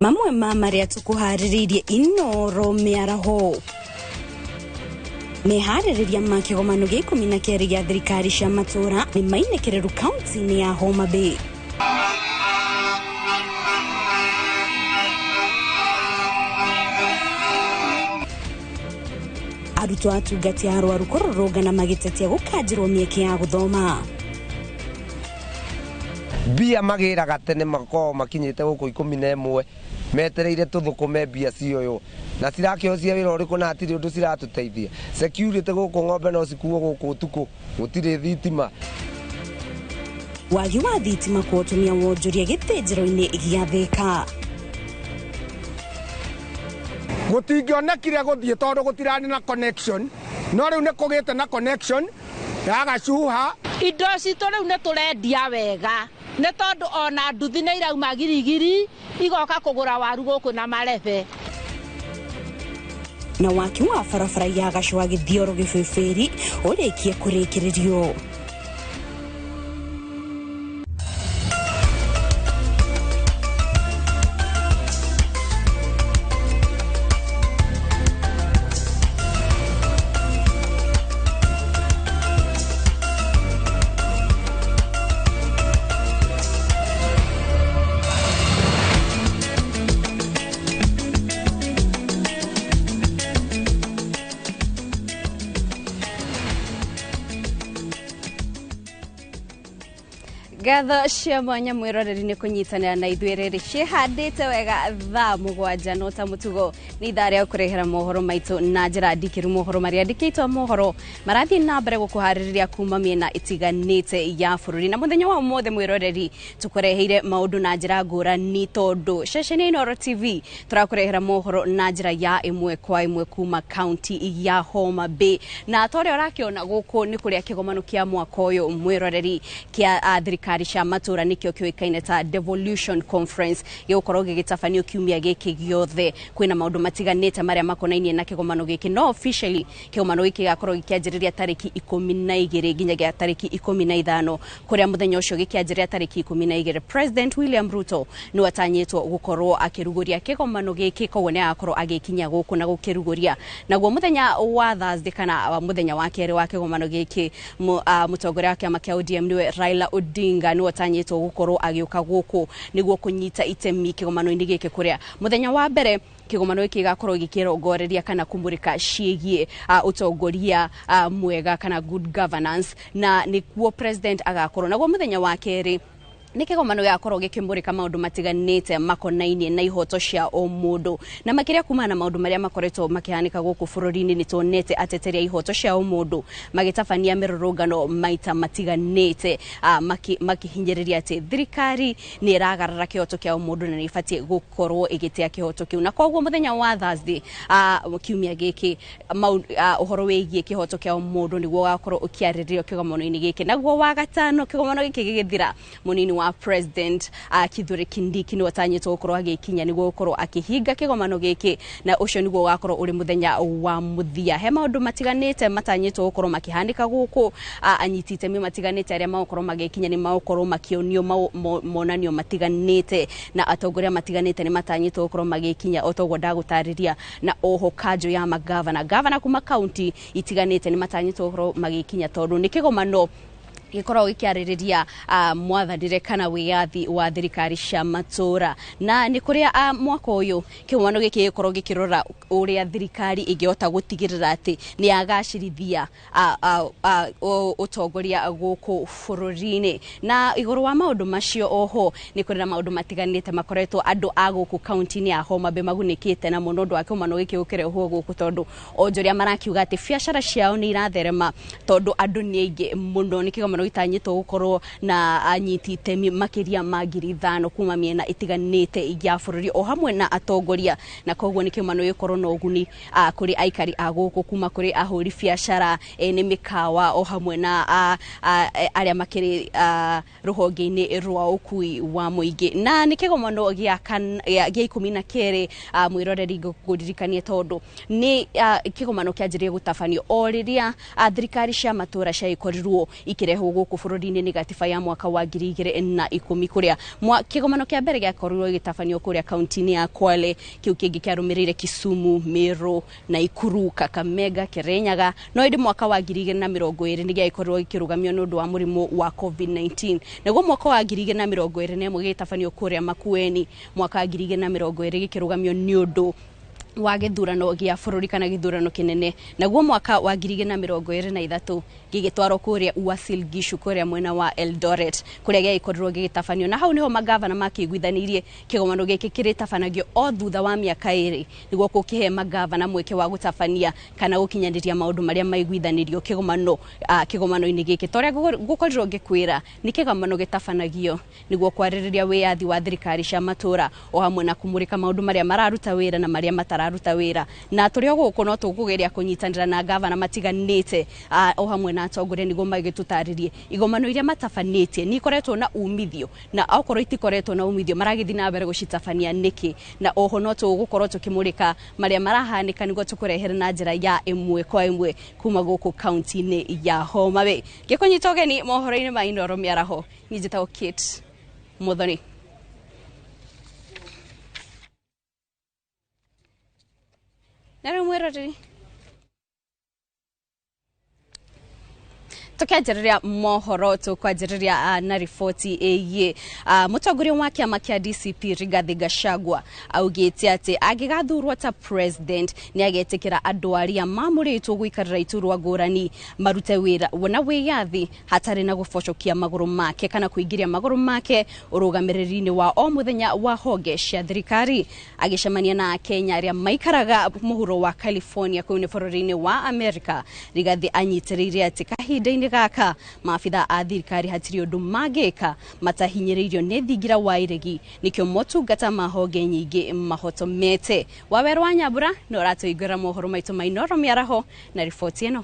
Mamwe ma marĩa tũkũharĩrĩirie Inoro mĩaraho. Meharĩrĩria ma kĩgomano gĩa 12 gĩa thirikari cia matũũra nĩ mainĩkĩrĩru kaunti-inĩ ya Homa Bay. Arutwo atungati a arwaru kũrũrũngana magĩtetia gũkanjĩrwo mĩeke ya gũthoma. Mbia magĩraga tene makoragwo makinyĩte gũkũ 11 metereire tũthũkũme mbia cioywo na cirakĩo cia wĩra ũrĩkũ na hatirĩ ũndũ ciratũteithia. Security gũkũ ng'ombe no cikuo gũkũ ũtukũ, gũtirĩ thitima. Wagi wa thitima kuotumia wonjoria gĩthĩnjĩro-inĩ gĩa Thĩka. Gũtingĩonekire gũthiĩ tondũ gũtirarĩ na connection, no rĩu nĩ kũgĩte na connection ya gacuha. Indo citũ rĩu nĩ tũrendia wega nĩ tondũ ona nduthi nĩ irauma girigiri igoka kũgũra waru gũkũ na marebe. Na waki wa barabara ya Gacũa Gĩthioro Gĩbĩbĩri ũrĩkie kũrĩkĩrĩrio. Ngatho cia mwanya mwĩroreri nĩ kũnyitanĩra na ithuĩ rĩrĩ ciĩhandĩte wega thaa 7 no ta mũtugo nĩ ithaa rĩa kũrehera mohoro maitũ na njĩra ndikĩru. Mohoro marĩa andĩkĩtwo mohoro marathiĩ na mbere gũkũharĩrĩria kuma mĩena ĩtiganĩte ya bũrũri. Na mũthenya wa ũmũthĩ mwĩroreri tũkũreheire maũndũ na njĩra ngũrani tondũ ceceni ya Inooro TV tũrakũrehera mohoro na njĩra ya ĩmwe kwa ĩmwe kuma kaunti ya Homa Bay. Na ta ũrĩa ũrakĩona gũkũ nĩ kũrĩa kĩgomano kĩa mwaka ũyũ mwĩroreri kĩa thirikari cia matũra nĩkĩo kĩũĩkaine ta Devolution Conference gĩgũkorwo gĩgĩtabanio kiumia gĩkĩ gĩothe. Kwĩna maũndũ matiganĩte marĩa makonainie na kĩgomano gĩkĩ, no officially kĩgomano gĩkĩ gĩgakorwo gĩkĩanjĩrĩria tarĩki 12 nginyagia tarĩki 15, kũrĩa mũthenya ũcio gĩkĩanjĩrĩria tarĩki 12 President William Ruto nĩwe atanyĩtwo gũkorwo akĩrugũria kĩgomano gĩkĩ, koguo nĩ agakorwo agĩkinya gũkũ na gũkĩrugũria. Naguo mũthenya wa Thursday kana mũthenya wa kerĩ wa kĩgomano gĩkĩ, mũtongoria wa kĩama kĩa ODM nĩwe Raila Odinga nĩwe atanyĩtwo gũkorwo agĩũka gũkũ nĩguo kũnyita itemi kĩgomano-inĩ gĩkĩ, kũrĩa mũthenya wa mbere kĩgomano gĩkĩ gĩgakorwo gĩkĩrongoreria kana kũmũrĩka ciĩgiĩ ũtongoria mwega kana good governance, na nĩkuo president agakorwo. Naguo mũthenya wa kerĩ nĩ kĩgomano gĩgakorwo gĩkĩmũrĩka maũndũ matiganĩte makonainie na ihoto cia o mũndũ, na makĩria kumana na maũndũ marĩa makoretwo makĩhanĩka gũkũ bũrũri-inĩ. Nĩ tuonete ateteri a ihoto cia o mũndũ magĩtabania mĩrũrũngano maita matiganĩte, makĩhinyĩrĩria atĩ thirikari nĩ ĩragarara kĩhoto kĩa o mũndũ na nĩ ĩbatiĩ gũkorwo ĩgĩtĩa kĩhoto kĩu. Na koguo mũthenya wa Thursday kiumia gĩkĩ ũhoro wĩgiĩ kĩhoto kĩa o mũndũ nĩguo ũgakorwo ũkĩarĩrĩrio kĩgomano-inĩ gĩkĩ. Naguo wa gatano kĩgomano gĩkĩ gĩgĩthira, mũnini wa President Kithure Kindiki nĩwe atanyĩtwo gũkorwo agĩkinya nĩguo gũkorwo akĩhinga kĩgomano gĩkĩ, na ũcio nĩguo ũgakorwo ũrĩ mũthenya wa mũthia. He maũndũ matiganĩte matanyĩtwo gũkorwo makĩhanĩka gũkũ, anyiti itemi matiganĩte arĩa magũkorwo magĩkinya nĩ magũkorwo makĩonio monanio matiganĩte, na atongoria matiganĩte nĩ matanyĩtwo gũkorwo magĩkinya o toguo ndagũtarĩria. Na oho kanjũ ya magavana, gavana kuma kaunti itiganĩte nĩ matanyĩtwo gũkorwo magĩkinya tondũ nĩ kĩgomano gĩkoragwo gĩkĩarĩrĩria mwathanĩre kana wĩyathi wa thirikari cia matũra. Na nĩ kũrĩa mwaka ũyũ kĩgomano gĩkĩ gĩkorwo gĩkĩrora ũrĩa thirikari ĩngĩhota gũtigĩrĩra atĩ nĩ yagacĩrithia ũtongoria gũkũ bũrũri-inĩ. Na igũrũ wa maũndũ macio oho nĩ kũrĩ na maũndũ matiganĩte makoretwo andũ a gũkũ kaunti-inĩ ya Homa Bay magunĩkĩte namo nĩ ũndũ wa kĩgomano gĩkĩ gũkĩrehwo gũkũ, tondũ onjoria marakiuga atĩ biacara ciao nĩ iratherema tondũ andũ nĩ aingĩ mũno. Nĩ kĩgomano gĩtanyĩtwo gũkorwo na anyiti itemi makĩria ma 5,000 kuma mĩena ĩtiganĩte ya bũrũri o hamwe na atongoria, na koguo nĩ kĩgomano gĩgũkorwo na ũguni kũrĩ aikari a gũkũ, kuma kũrĩ ahũri biacara, ene mĩkawa o hamwe na arĩa makĩrĩ rũhonge-inĩ rwa ũkui wa mũingĩ. Na nĩ kĩgomano gĩa 12 mwĩroreri ngũririkanie, tondũ nĩ kĩgomano kĩanjĩrĩirie gũtabanio o rĩrĩa thirikari cia matũra ciagĩkorirwo ikĩrehwo gĩkagwo gũkũ bũrũri-inĩ nĩ gatiba ya mwaka wa 2010 kũrĩa kĩgomano kĩa mbere gĩakorirwo gĩgĩtabanio kũrĩa kaunti-inĩ ya Kwale, kĩu kĩngĩ kĩarũmĩrĩire Kisumu, Meru, Nakuru, Kakamega, Kirinyaga. No ĩndĩ mwaka wa 2020 nĩ gĩagĩkorirwo gĩkĩrũgamio nĩ ũndũ wa mũrimũ wa COVID-19. Naguo mwaka wa 2021 gĩgĩtabanio kũrĩa Makueni, mwaka wa 2020 gĩkĩrũgamio nĩ ũndũ wa gĩthurano gĩa bũrũri kana gĩthurano kĩnene. Naguo mwaka wa 2023 gĩgĩtwarwo kũrĩa Uasin Gishu kũrĩa mwena wa Eldoret kũrĩa gĩagĩkorirwo gĩgĩtabanio, na hau nĩho magavana makĩiguithanĩirie kĩgomano gĩkĩ kĩrĩtabanagio o thutha wa mĩaka 2 nĩguo gũkĩhe magavana mweke wa gũtabania kana gũkinyanĩria maũndũ marĩa maiguithanĩrio kĩgomano-inĩ gĩkĩ. Ta ũrĩa gũkorirwo ngĩkwĩra, nĩ kĩgomano gĩtabanagio nĩguo kwarĩrĩria wĩyathi wa thirikari cia matũra o hamwe na kũmũrĩka maũndũ marĩa mararuta wĩra na marĩa matararuta wĩra. Na tũrĩ o gũkũ no tũkũgeria kũnyitanĩra na gavana matiganĩte o hamwe na atongoria nĩguo magĩtũtarĩrie igomano iria matabanĩtie nĩ ikoretwo na umithio, na okorwo itikoretwo na umithio maragĩthiĩ na mbere gũcitabania nĩkĩ. Na oho no tũgũkorwo tũkĩmũrĩka marĩa marahanĩka nĩguo tũkũrehere na njĩra ya ĩmwe kwa ĩmwe kuma gũkũ kaunti-inĩ ya Homa Bay. Ngĩkũnyita ũgeni mohoro-inĩ ma Inooro mĩaraho, niĩ njĩtagwo Kate Muthoni. Na rĩu mwĩroreri, tukianjĩrĩria mohoro tukwanjĩrĩria na riboti ĩgiĩ mũtongoria wa kĩama kĩa DCP Rigathi Gachagua augĩte atĩ angĩgathurwo ta president nĩ agetĩkĩra andũ arĩa mamũrĩtwo gũikarĩra iturwa ngũrani marute wĩra na wĩyathi hatarĩ na gũbocokia magũrũ make kana kũingĩria magũrũ make ũrũgamĩrĩri-inĩ wa o mũthenya wa honge cia thirikari. Agĩcemania na Akenya arĩa maikaraga mũhuro wa California kũu nĩ bũrũri-inĩ wa America, Rigathi anyitĩrĩire atĩ kahinda-inĩ gaka maabitha a thirikari hatirĩ ũndũ mangĩka matahinyĩrĩirio nĩ thingira wa iregi, nĩkĩo motungata ma honge nyingĩ mahotomete. Waweru wa Nyambura nĩ ũratũingĩra mohoro maitũ ma Inooro mĩaraho na riboti ĩno.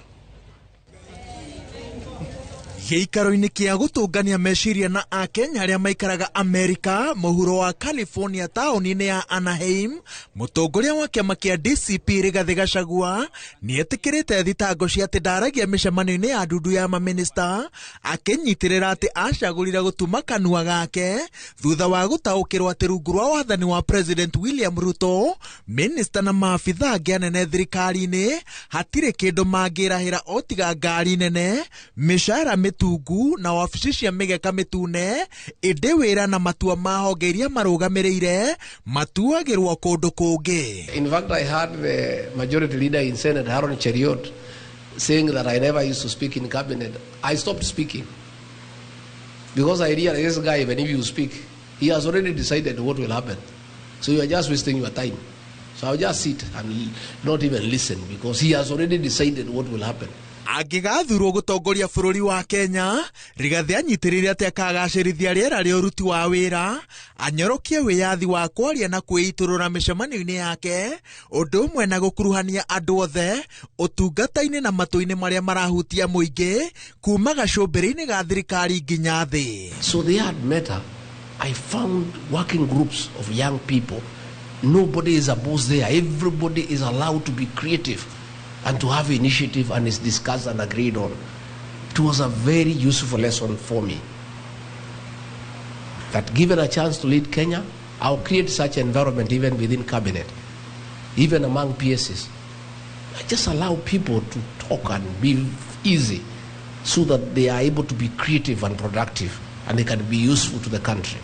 Gĩikaro-inĩ kĩa gũtũngania meciria na Akenya arĩa maikaraga Amerika mũhuro wa California taũni-inĩ ya Anaheim, mũtongoria wa kĩama kĩa DCP Rigathi Gachagua nĩetĩkĩrĩte thitango cia atĩ ndaragia mĩcemanio-inĩ ya ndundu ya mamĩnĩsta, akĩnyitĩrĩra atĩ acagũrire gũtuma kanua gake thutha wa gũtaũkĩrwo atĩ rungu rwa wathani wa President William Ruto, mĩnĩsta na maabitha angĩ anene thirikari-inĩ hatirĩ kĩndũ mangĩrahĩra o tiga ngari nene, mĩcara mĩtungu na wabici cia mĩgeka mĩtune, ĩndĩ wĩra na matua ma honge iria marũgamĩrĩire matuagĩrwo kũndũ kũngĩ. In fact, I heard the majority leader in Senate, Aaron Cheriot, saying that I never used to speak in cabinet. I stopped speaking because I realized this guy, even if you speak, he has already decided what will happen. So you are just wasting your time. So I'll just sit and not even listen because he has already decided what will happen. Angĩgathurwo gũtongoria bũrũri wa Kenya, Rigathi anyitĩrĩire atĩ akagacĩrithia rĩera rĩa ũruti wa wĩra, anyorokie wĩyathi wa kwaria na kwĩitũrũra mĩcemanio-inĩ yake, ũndũ ũmwe na gũkuruhania andũ othe ũtungata-inĩ na matua-inĩ marĩa marahutia mũingĩ kuma gacũmbĩrĩ-inĩ ga thirikari nginya thĩ. So they had met her. I found working groups of young people. Nobody is a boss there. Everybody is allowed to be creative and to have initiative, and is discussed and agreed on. It was a very useful lesson for me. That given a chance to lead Kenya, I'll create such environment even within cabinet, even among PSs. I just allow people to talk and be easy so that they are able to be creative and productive and they can be useful to the country.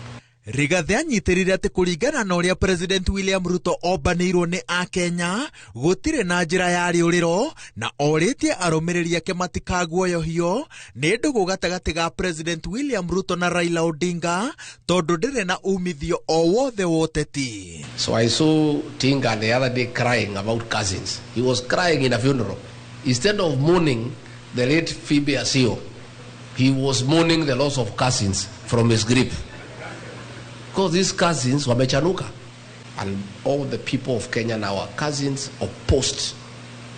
Rigathi anyitĩrĩire atĩ kũringana na ũrĩa President William Ruto ombanĩirwo nĩ Akenya gũtirĩ na njĩra ya rĩũrĩro, na orĩtie arũmĩrĩri ake matikaguoyohio nĩ ndũgũ gatagatĩ ga President William Ruto na Raila Odinga tondũ ndĩrĩ na umithio o wothe wa ũteti. So I saw Tinga the other day crying about cousins. He was crying in a funeral. Instead of mourning the late Phoebe Asio, he was mourning the loss of cousins from his grip. Because these cousins wamechanuka. And all the people of Kenya now are cousins opposed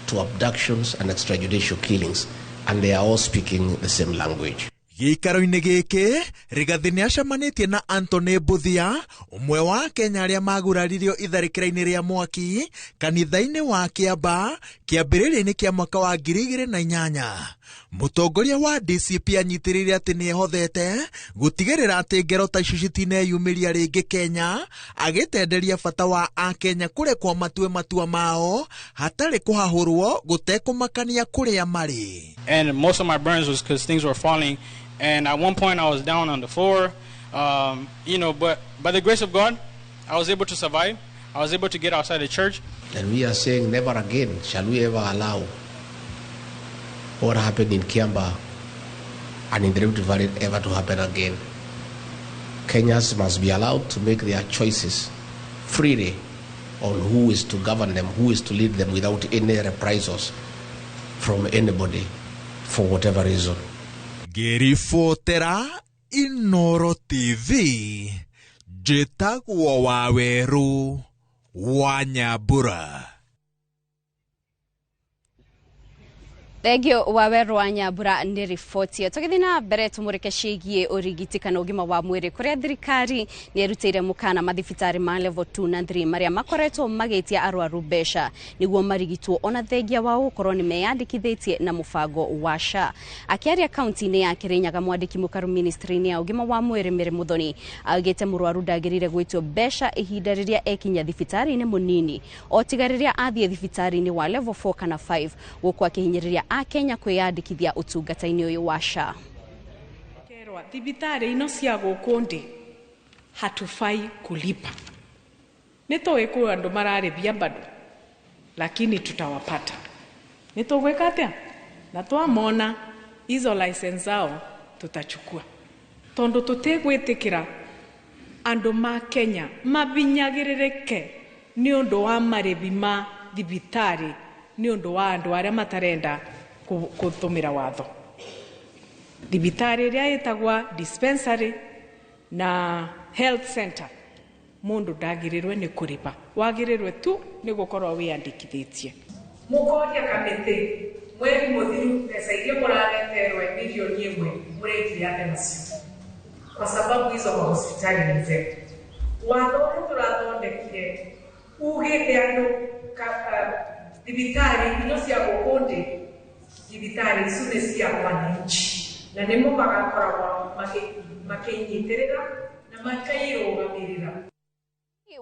to abductions and extrajudicial killings. And they are all speaking the same language. Gĩikaro-inĩ gĩkĩ, Rigathi nĩacemanĩtie na Anthony Mbuthia, ũmwe wa Kenya arĩa maguraririo itharĩkĩra-inĩ rĩa mwaki kanitha-inĩ wa Kĩamba kĩambĩrĩria-inĩ kĩa mwaka wa 2008. Mũtongoria wa DCP anyitĩrĩire atĩ nĩehothete gũtigĩrĩra atĩ ngero ta icio citineyumĩria rĩngĩ Kenya, agĩtenderia bata wa Akenya kũrekwo matue matua mao hatarĩ kũhahũrwo gũtekũmakania kũrĩa marĩ. And most of my burns was because things were falling, and at one point I was down on the floor, but by the grace of God, I was able to survive. I was able to get outside the church. And we are saying never again shall we ever allow what happened in Kiambaa and in the Rift Valley ever to happen again. Kenyans must be allowed to make their choices freely on who is to govern them, who is to lead them, without any reprisals from anybody for whatever reason. Ngĩribotera Inoro TV, njĩtagwo Wawerũ wa Nyambura. Thengio Wawerũ wa Nyambura nĩ riboti ĩyo. Tũgĩthiĩ na mbere tũmũrĩke ciĩgiĩ ũrigiti kana ũgima wa mwĩrĩ, kũrĩa thirikari nĩ ĩrutĩire mũkana mathibitarĩ ma level 2 na 3 marĩa makoretwo magĩtia arwaru mbeca nĩguo marigitwo ona thengia wao gũkorwo nĩ meyandĩkithĩtie na mũbango wa SHA. Akĩaria kaunti-inĩ ya Kĩrĩnyaga, mwandĩki mũkaru ministry-inĩ ya ũgima wa mwĩrĩ Mary Muthoni augĩte mũrwaru ndagĩrĩire gwĩtio mbeca ihinda rĩrĩa ekinya thibitarĩ-inĩ mũnini o tiga rĩrĩa athiĩ thibitarĩ-inĩ wa level 4 kana 5, gũkũ akĩhinyĩrĩria Akenya kwĩyandĩkithia ũtungata-inĩ ũyũ wa SHA. Kerwa thibitarĩ ino cia gũkũ ndĩ hatufai kulipa. Nĩ tũĩ kwĩ andũ mararĩhia bado, lakini tutawapata. Nĩ tũgwĩka atĩa? Na twamona hizo license zao tutachukua, tondũ tũtigwĩtĩkĩra andũ ma Kenya mabinyagĩrĩrĩke nĩ ũndũ wa marĩhi ma thibitarĩ nĩ ũndũ wa andũ arĩa matarenda kũtũmĩra watho. Thibitarĩ ĩrĩa ĩtagwa dispensary na health center, mũndũ ndagĩrĩrwe nĩ kũrĩba, wagĩrĩrwe tu nĩ gũkorwo wĩyandĩkithĩtie. Mũkoria kamĩtĩ mweri mũthiru mbeca iria mũrareterwe 1 milioni mũrekire atĩa nacio, kwa sababu hizo mahospitali ni zetu. Watho ũrĩa tũrathondekire ugĩte andũ thibitarĩ ino cia gũkũ ndĩ, thibitarĩ icu nĩ cia wananchi na nĩmo magakoragwo makĩnyitĩrĩra na makairũgamĩrĩra.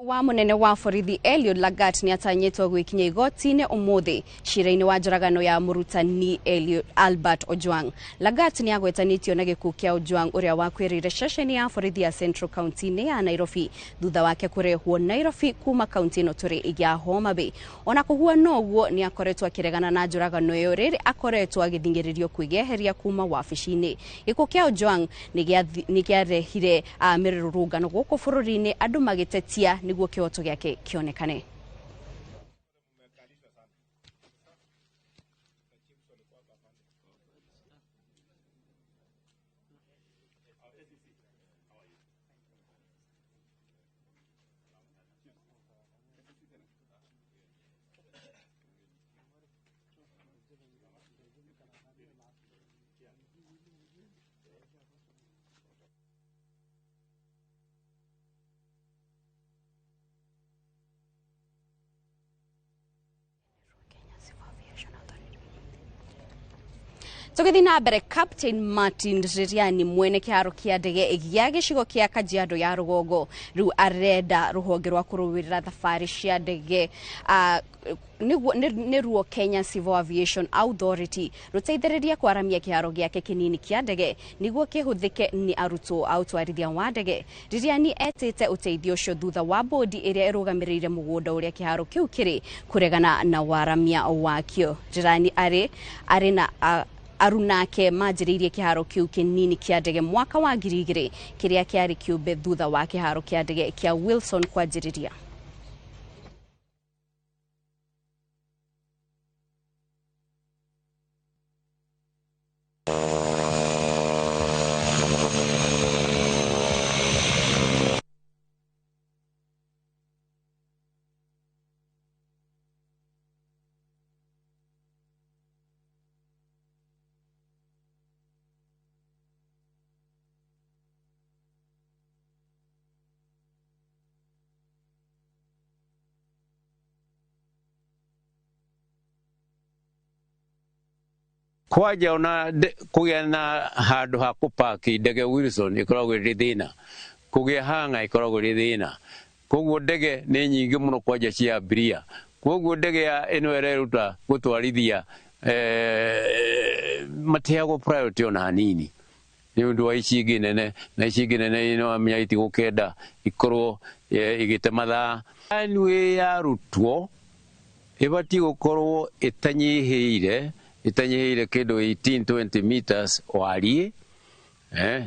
Wa munene wa borithi Eliud Lagat nĩ atanyĩtwo gwĩkinya igoti-inĩ ũmũthĩ cira-inĩ wa njũragano ya mũrutani Eliud Albert Ojwang. Lagat nĩ agwetanĩtio na gĩkuũ kĩa Ojwang ũrĩa wakuĩrĩire ceceni ya borithi ya Central County-inĩ ya Nairobi thutha wake kũrehwo Nairobi kuma kaunti ĩno tũrĩ ya Homa Bay. Ona kũhuana ũguo nĩ akoretwo akĩregana na njũragano ĩyo rĩrĩ akoretwo agĩthing'ĩrĩrio kwĩgeheria kuma wabici-inĩ. Gĩkuũ kĩa Ojwang nĩ kĩarehire mĩrũrũngano gũkũ bũrũri-inĩ, andũ magĩtetia nĩguo kĩhoto gĩake kĩonekane. Tũgĩthiĩ na mbere, Captain Martin Ririani mwene kĩharo kĩa ndege gĩa gĩcigo kĩa Kajiado ya rũgongo rĩu arenda rũhonge rwa kũrũĩrĩra thabarĩ cia ndege nĩruo Kenya Civil Aviation Authority rũteithĩrĩrie kwaramia kĩharo gĩake kĩnini kĩa ndege nĩguo kĩhũthĩke nĩ arutwo a ũtwarithia wa ndege. Ririani etĩte ũteithio ũcio thutha wa bodi ĩrĩa ĩrũgamĩrĩire mũgũnda ũrĩa kĩharo kĩu kĩrĩ kũregana na waramia wakĩo. Rirani arĩ na arunake manjĩrĩirie kĩharo kĩu kĩnini kĩa ndege mwaka wa 2000 kĩrĩa kĩarĩ kĩũmbe thutha wa kĩharo kĩa ndege kĩa Wilson kwanjĩrĩria. Kwanja ona kũgĩa na handũ ha kũpaki ndege Wilson ĩkoragwo ĩrĩ thĩna, kũgĩa hanga ĩkoragwo ĩrĩ thĩna. Koguo ndege nĩ nyingĩ mũno kwanja cia abiria, koguo ndege ya ĩno ĩreruta gũtwarithia matiheagwo priority ona hanini nĩ ũndũ wa ici ingĩ nene, na ici ingĩ nene ino amenya itigũkenda ikorwo igĩte mathaa. Runway yarutwo ĩbatiĩ gũkorwo ĩtanyihĩire kĩndũ 18-20 meters wariĩ,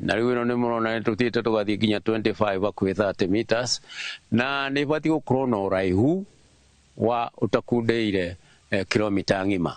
na rĩu ĩno nĩ mũrona nĩ tũthiĩte tũgathiĩ nginya 25 hakuhĩ 30 meters, na nĩ ĩbatiĩ gũkorwo na ũraihu wa ũtakundeire kilomita ng'ima.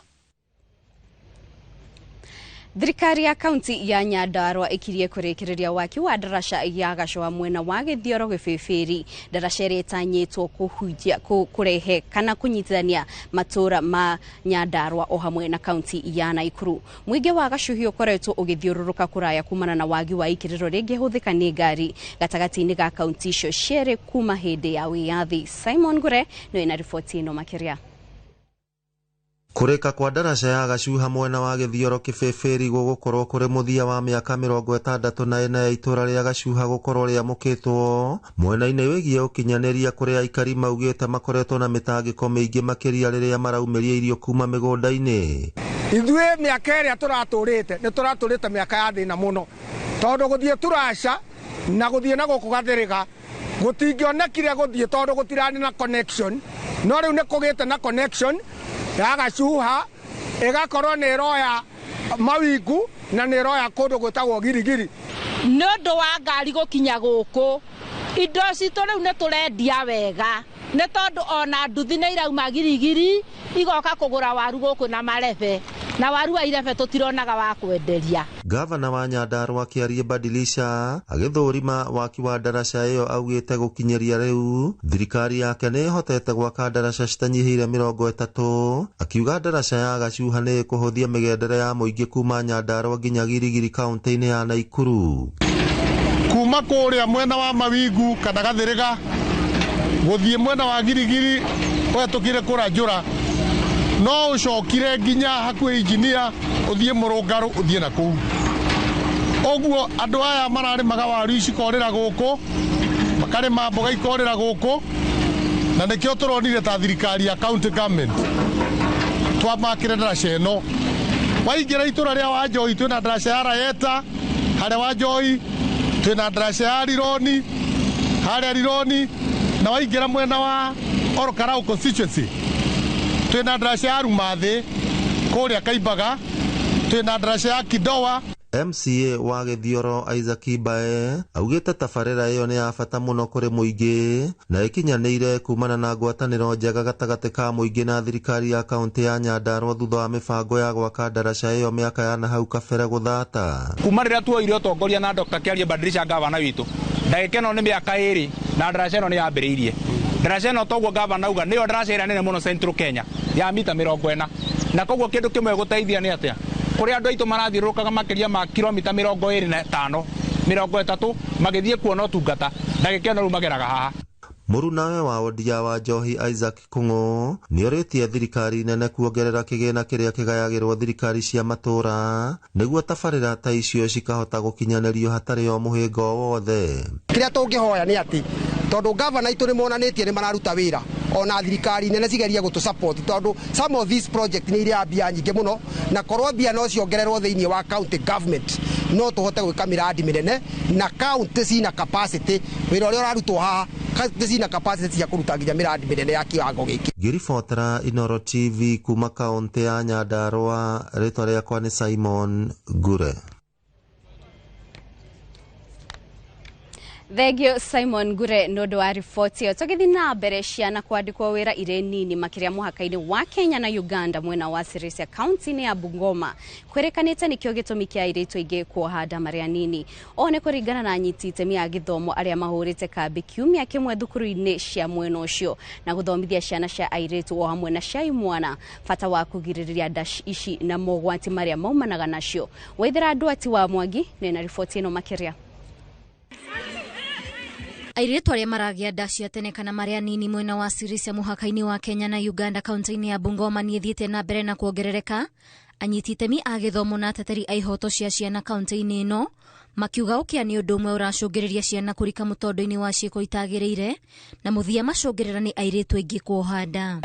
Thirikari ya kaunti ya Nyandarua ikirie kurikiriria waki wa ndaraca ya Gacũa mwena wa Gĩthioro Gĩbĩbĩri. Ndaraca ĩrĩa ĩtanyĩtwo kũhunjia kũrehe kana kũnyitithania matũra ma Nyandarua o hamwe na kaunti ya Naikuru. Mũingĩ wa Gacuhi ũkoretwo ũgĩthiũrũrũka kũraya kumana na wagi wa ikĩrĩro rĩngĩhũthĩka nĩ ngari gatagatĩ-inĩ ga kaunti icio cierĩ kuma hĩndĩ ya wĩyathi. Simon Ngure nĩwe na riboti ĩno makĩria. Kũrĩka kwa ndaraca ya Gacuha mwena wa Gĩthioro Kĩbĩbĩri gũgũkorwo kũrĩ mũthia wa mĩaka 64 ya itũra rĩa Gacuha gũkorwo rĩamũkĩtwo mwena-inĩ wĩgiĩ ũkinyanĩria kũrĩa aikari maugĩte makoretwo na mĩtangĩko mĩingĩ makĩria rĩrĩa maraumĩria irio kuma mĩgũnda-inĩ. Ithuĩ mĩaka ĩrĩa tũratũrĩte nĩ tũratũrĩte mĩaka ya thĩna mũno, tondũ gũthiĩ Turaca na gũthiĩ na gũkũ Gathĩrĩga gũtingĩonekire gũthiĩ tondũ gũtirarĩ na connection, no rĩu nĩ kũgĩte na connection ya Gacuha ĩgakorwo nĩ ĩroya mawingu na nĩ ĩroya kũndũ gwĩtagwo Girigiri. Nĩ ũndũ wa ngari gũkinya gũkũ indo citũ rĩu nĩ tũrendia wega, nĩ tondũ ona nduthi nĩ irauma Girigiri igoka kũgũra waru gũkũ na marebe, na waru wa irebe tũtironaga wa kwenderia. Gavana wa Nyandarua Kĩarie Badilisha agĩthũrima waki wa ndaraca ĩyo augĩte gũkinyĩria rĩu thirikari yake nĩ ĩhotete gwaka ndaraca citanyihĩire 30, akiuga ndaraca ya Gacuha nĩ ĩkũhũthia mĩgendere ya mũingĩ kuma Nyandarua nginya Girigiri kaunti-inĩ ya Naikuru. Kuma kũrĩa mwena wa Mawingu kana Gathĩrĩga gũthiĩ mwena wa Girigiri ũhetũkire Kũranjũra no ũcokire nginya hakuhĩ injinia ũthiĩ Mũrũngarũ ũthiĩ na kũu. Ũguo andũ aya mararĩmaga waru ici ikorĩra gũkũ, makarĩma mboga ikorĩra gũkũ, na nĩkĩo tũronire ta thirikari ya county government twamakĩre ndaraca ĩno. Waingĩra itũra rĩa Wanjohi twĩna ndaraca ya Rayeta harĩa Wanjohi, twĩna ndaraca ya Rironi harĩa Rironi, na waingĩra mwena wa Ol Kalou constituency twĩna ndaraca ya Rumathĩ kũrĩa Kaimbaga, twĩna ndaraca ya Kidoa. MCA wa Gĩthioro Isaac Mbae augĩte tabarĩra ĩyo nĩ ya bata mũno kũrĩ mũingĩ na ĩkinyanĩire kumana na ngwatanĩro njega gatagatĩ ka mũingĩ na thirikari ya kaunti ya Nyandarua thutha wa mĩbango ya gwaka ndaraca ĩyo mĩaka ya na hau kabere gũthata. Kuma rĩrĩa tuoire ũtongoria na Dr. Kĩarie Badilisha gavana witũ, ndagĩka ĩno nĩ mĩaka 2 na ndaraca ĩno nĩ yambĩrĩirie. Ndaraca ĩno toguo gavana auga nĩyo ndaraca ĩrĩa nene mũno Central Kenya ya mita 40, na koguo kĩndũ kĩmwe gũteithia nĩ atĩa kũrĩa andũ aitũ marathiũrũrũkaga makĩria ma kilomita 25 30 magĩthiĩ kuona ũtungata, ndagĩka ĩno rĩu mageraga haha. Mũrunawe wa wodi wa Njohi Isaac Kung'u nĩorĩtie thirikari nene kuongerera kĩgĩna kĩrĩa kĩgayagĩrwo thirikari cia matũra nĩguo tabarĩra ta icio cikahota gũkinyanĩrio hatarĩ o mũhĩnga o wothe. Kĩrĩa tũngĩhoya nĩ atĩ tondũ gavana itũ nĩ monanĩtie nĩ mararuta wĩra, ona thirikari nene cigerie gũtũ support tondũ some of these project nĩ iria mbia nyingĩ mũno, na korwo mbia no ciongererwo thĩinĩ wa county government no tũhote gwĩka mĩradi mĩnene, na county cina capacity wĩra ũrĩa ũrarutwo haha county cina capacity cia kũruta nginya mĩradi mĩnene ya kĩwango gĩkĩ. Ngĩribotera Inooro TV kuma kaunti ya Nyandarua, rĩtwa rĩakwa nĩ Simon Ngure. Thengio Simon Ngure nĩ ũndũ wa riboti ĩyo. Tũgĩthiĩ na mbere, ciana kwandĩkwo wĩra irĩ nini makĩria mũhaka-inĩ wa Kenya na Uganda mwena wa Sirisia kaunti-inĩ ya Bungoma kwĩrĩkanĩte nĩkĩo gĩtũmi kĩa airĩtu aingĩ kuoha nda marĩ anini. Ũũ nĩ kũringana na anyiti itemi a gĩthomo arĩa mahũrĩte kambĩ kiumia kĩmwe thukuru-inĩ cia mwena ũcio na gũthomithia ciana cia airĩtu o hamwe na cia imwana bata wa kũgirĩrĩria nda ici na mogwati marĩa maumanaga nacio. Waithera Ndwati wa Mwangi nĩ na riboti ĩno makĩria. Airĩtu arĩa maragĩa nda cia tene kana marĩ anini mwena wa Sirisia mũhaka-inĩ wa Kenya na Uganda kaunti-inĩ ya Bungoma nĩ ĩthiĩte na mbere na kuongerereka. Anyiti itemi a gĩthomo na ateteri a ihoto cia ciana kaunti-inĩ ĩno makiuga ũkĩa nĩ ũndũ ũmwe ũracũngĩrĩria ciana kũrika mũtondo-inĩ wa ciĩko itagĩrĩire na mũthia macũngĩrĩra nĩ airĩtu aingĩ kuoha nda.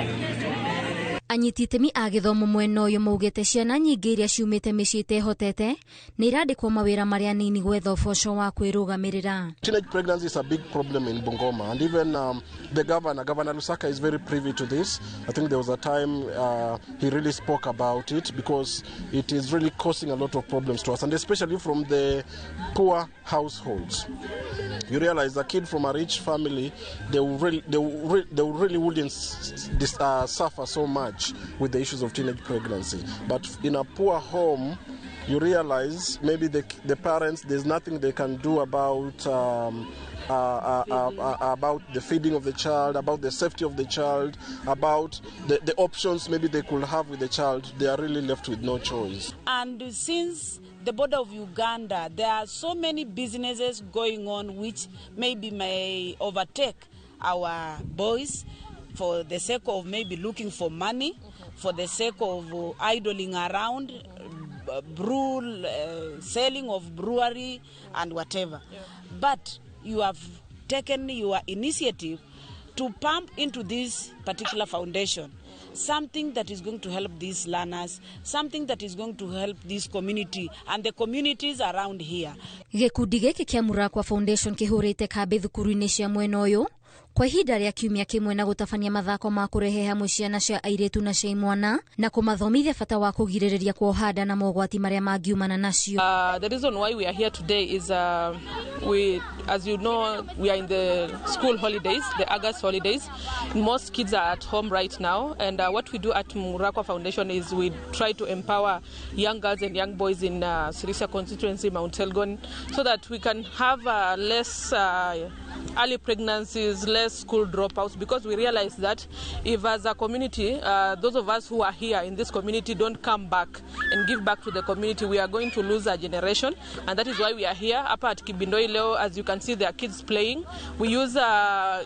Anyiti itemi a gĩthomo mwena ũyũ maugĩte ciana nyingĩ iria ciumĩte mĩciĩ ĩtehotete nĩ irandĩkwo mawĩra marĩa nini gwetha ũboco wa kwĩrũgamĩrĩra. Teenage pregnancy is a big problem in Bungoma, and even the governor, Governor Lusaka, is very privy to this. I think there was a time he really spoke about it because it is really causing a lot of problems to us, and especially from the poor households. You realize a kid from a rich family, they really wouldn't suffer so much with the issues of teenage pregnancy. But in a poor home, you realize maybe the parents, there's nothing they can do about the feeding of the child, about the safety of the child, about the options maybe they could have with the child. They are really left with no choice. And since the border of Uganda, there are so many businesses going on which maybe may overtake our boys for the sake of maybe looking for money, for the sake of idling around, selling of brewery and whatever. Yeah. But you have taken your initiative to pump into this particular foundation something that is going to help these learners, something that is going to help this community and the communities around here. Gĩkundi gĩkĩ kĩa Murakwa Foundation kĩhũrĩte kambĩ thukuru-inĩ cia mwena ũyũ kwa ihinda rĩa kiumia kĩmwe na gũtabania mathako ma kũrehe hamwe ciana cia airĩtu na cia imwana na kũmathomithia bata wa kũgirĩrĩria kuoha nda na mogwati marĩa mangiumana nacio. The reason why we are here today is we, as you know, we are in the school holidays, the August holidays. Most kids are at home right now, and what we do at Murakwa Foundation is we try to empower young girls and young boys in Sirisia constituency, Mount Elgon, so that we can have less early pregnancies, less school dropouts, because we realize that if as a community, those of us who are here in this community don't come back and give back to the community, we are going to lose a generation. And that is why we are here up at Kibindoi Leo. As you can see, there are kids playing. We use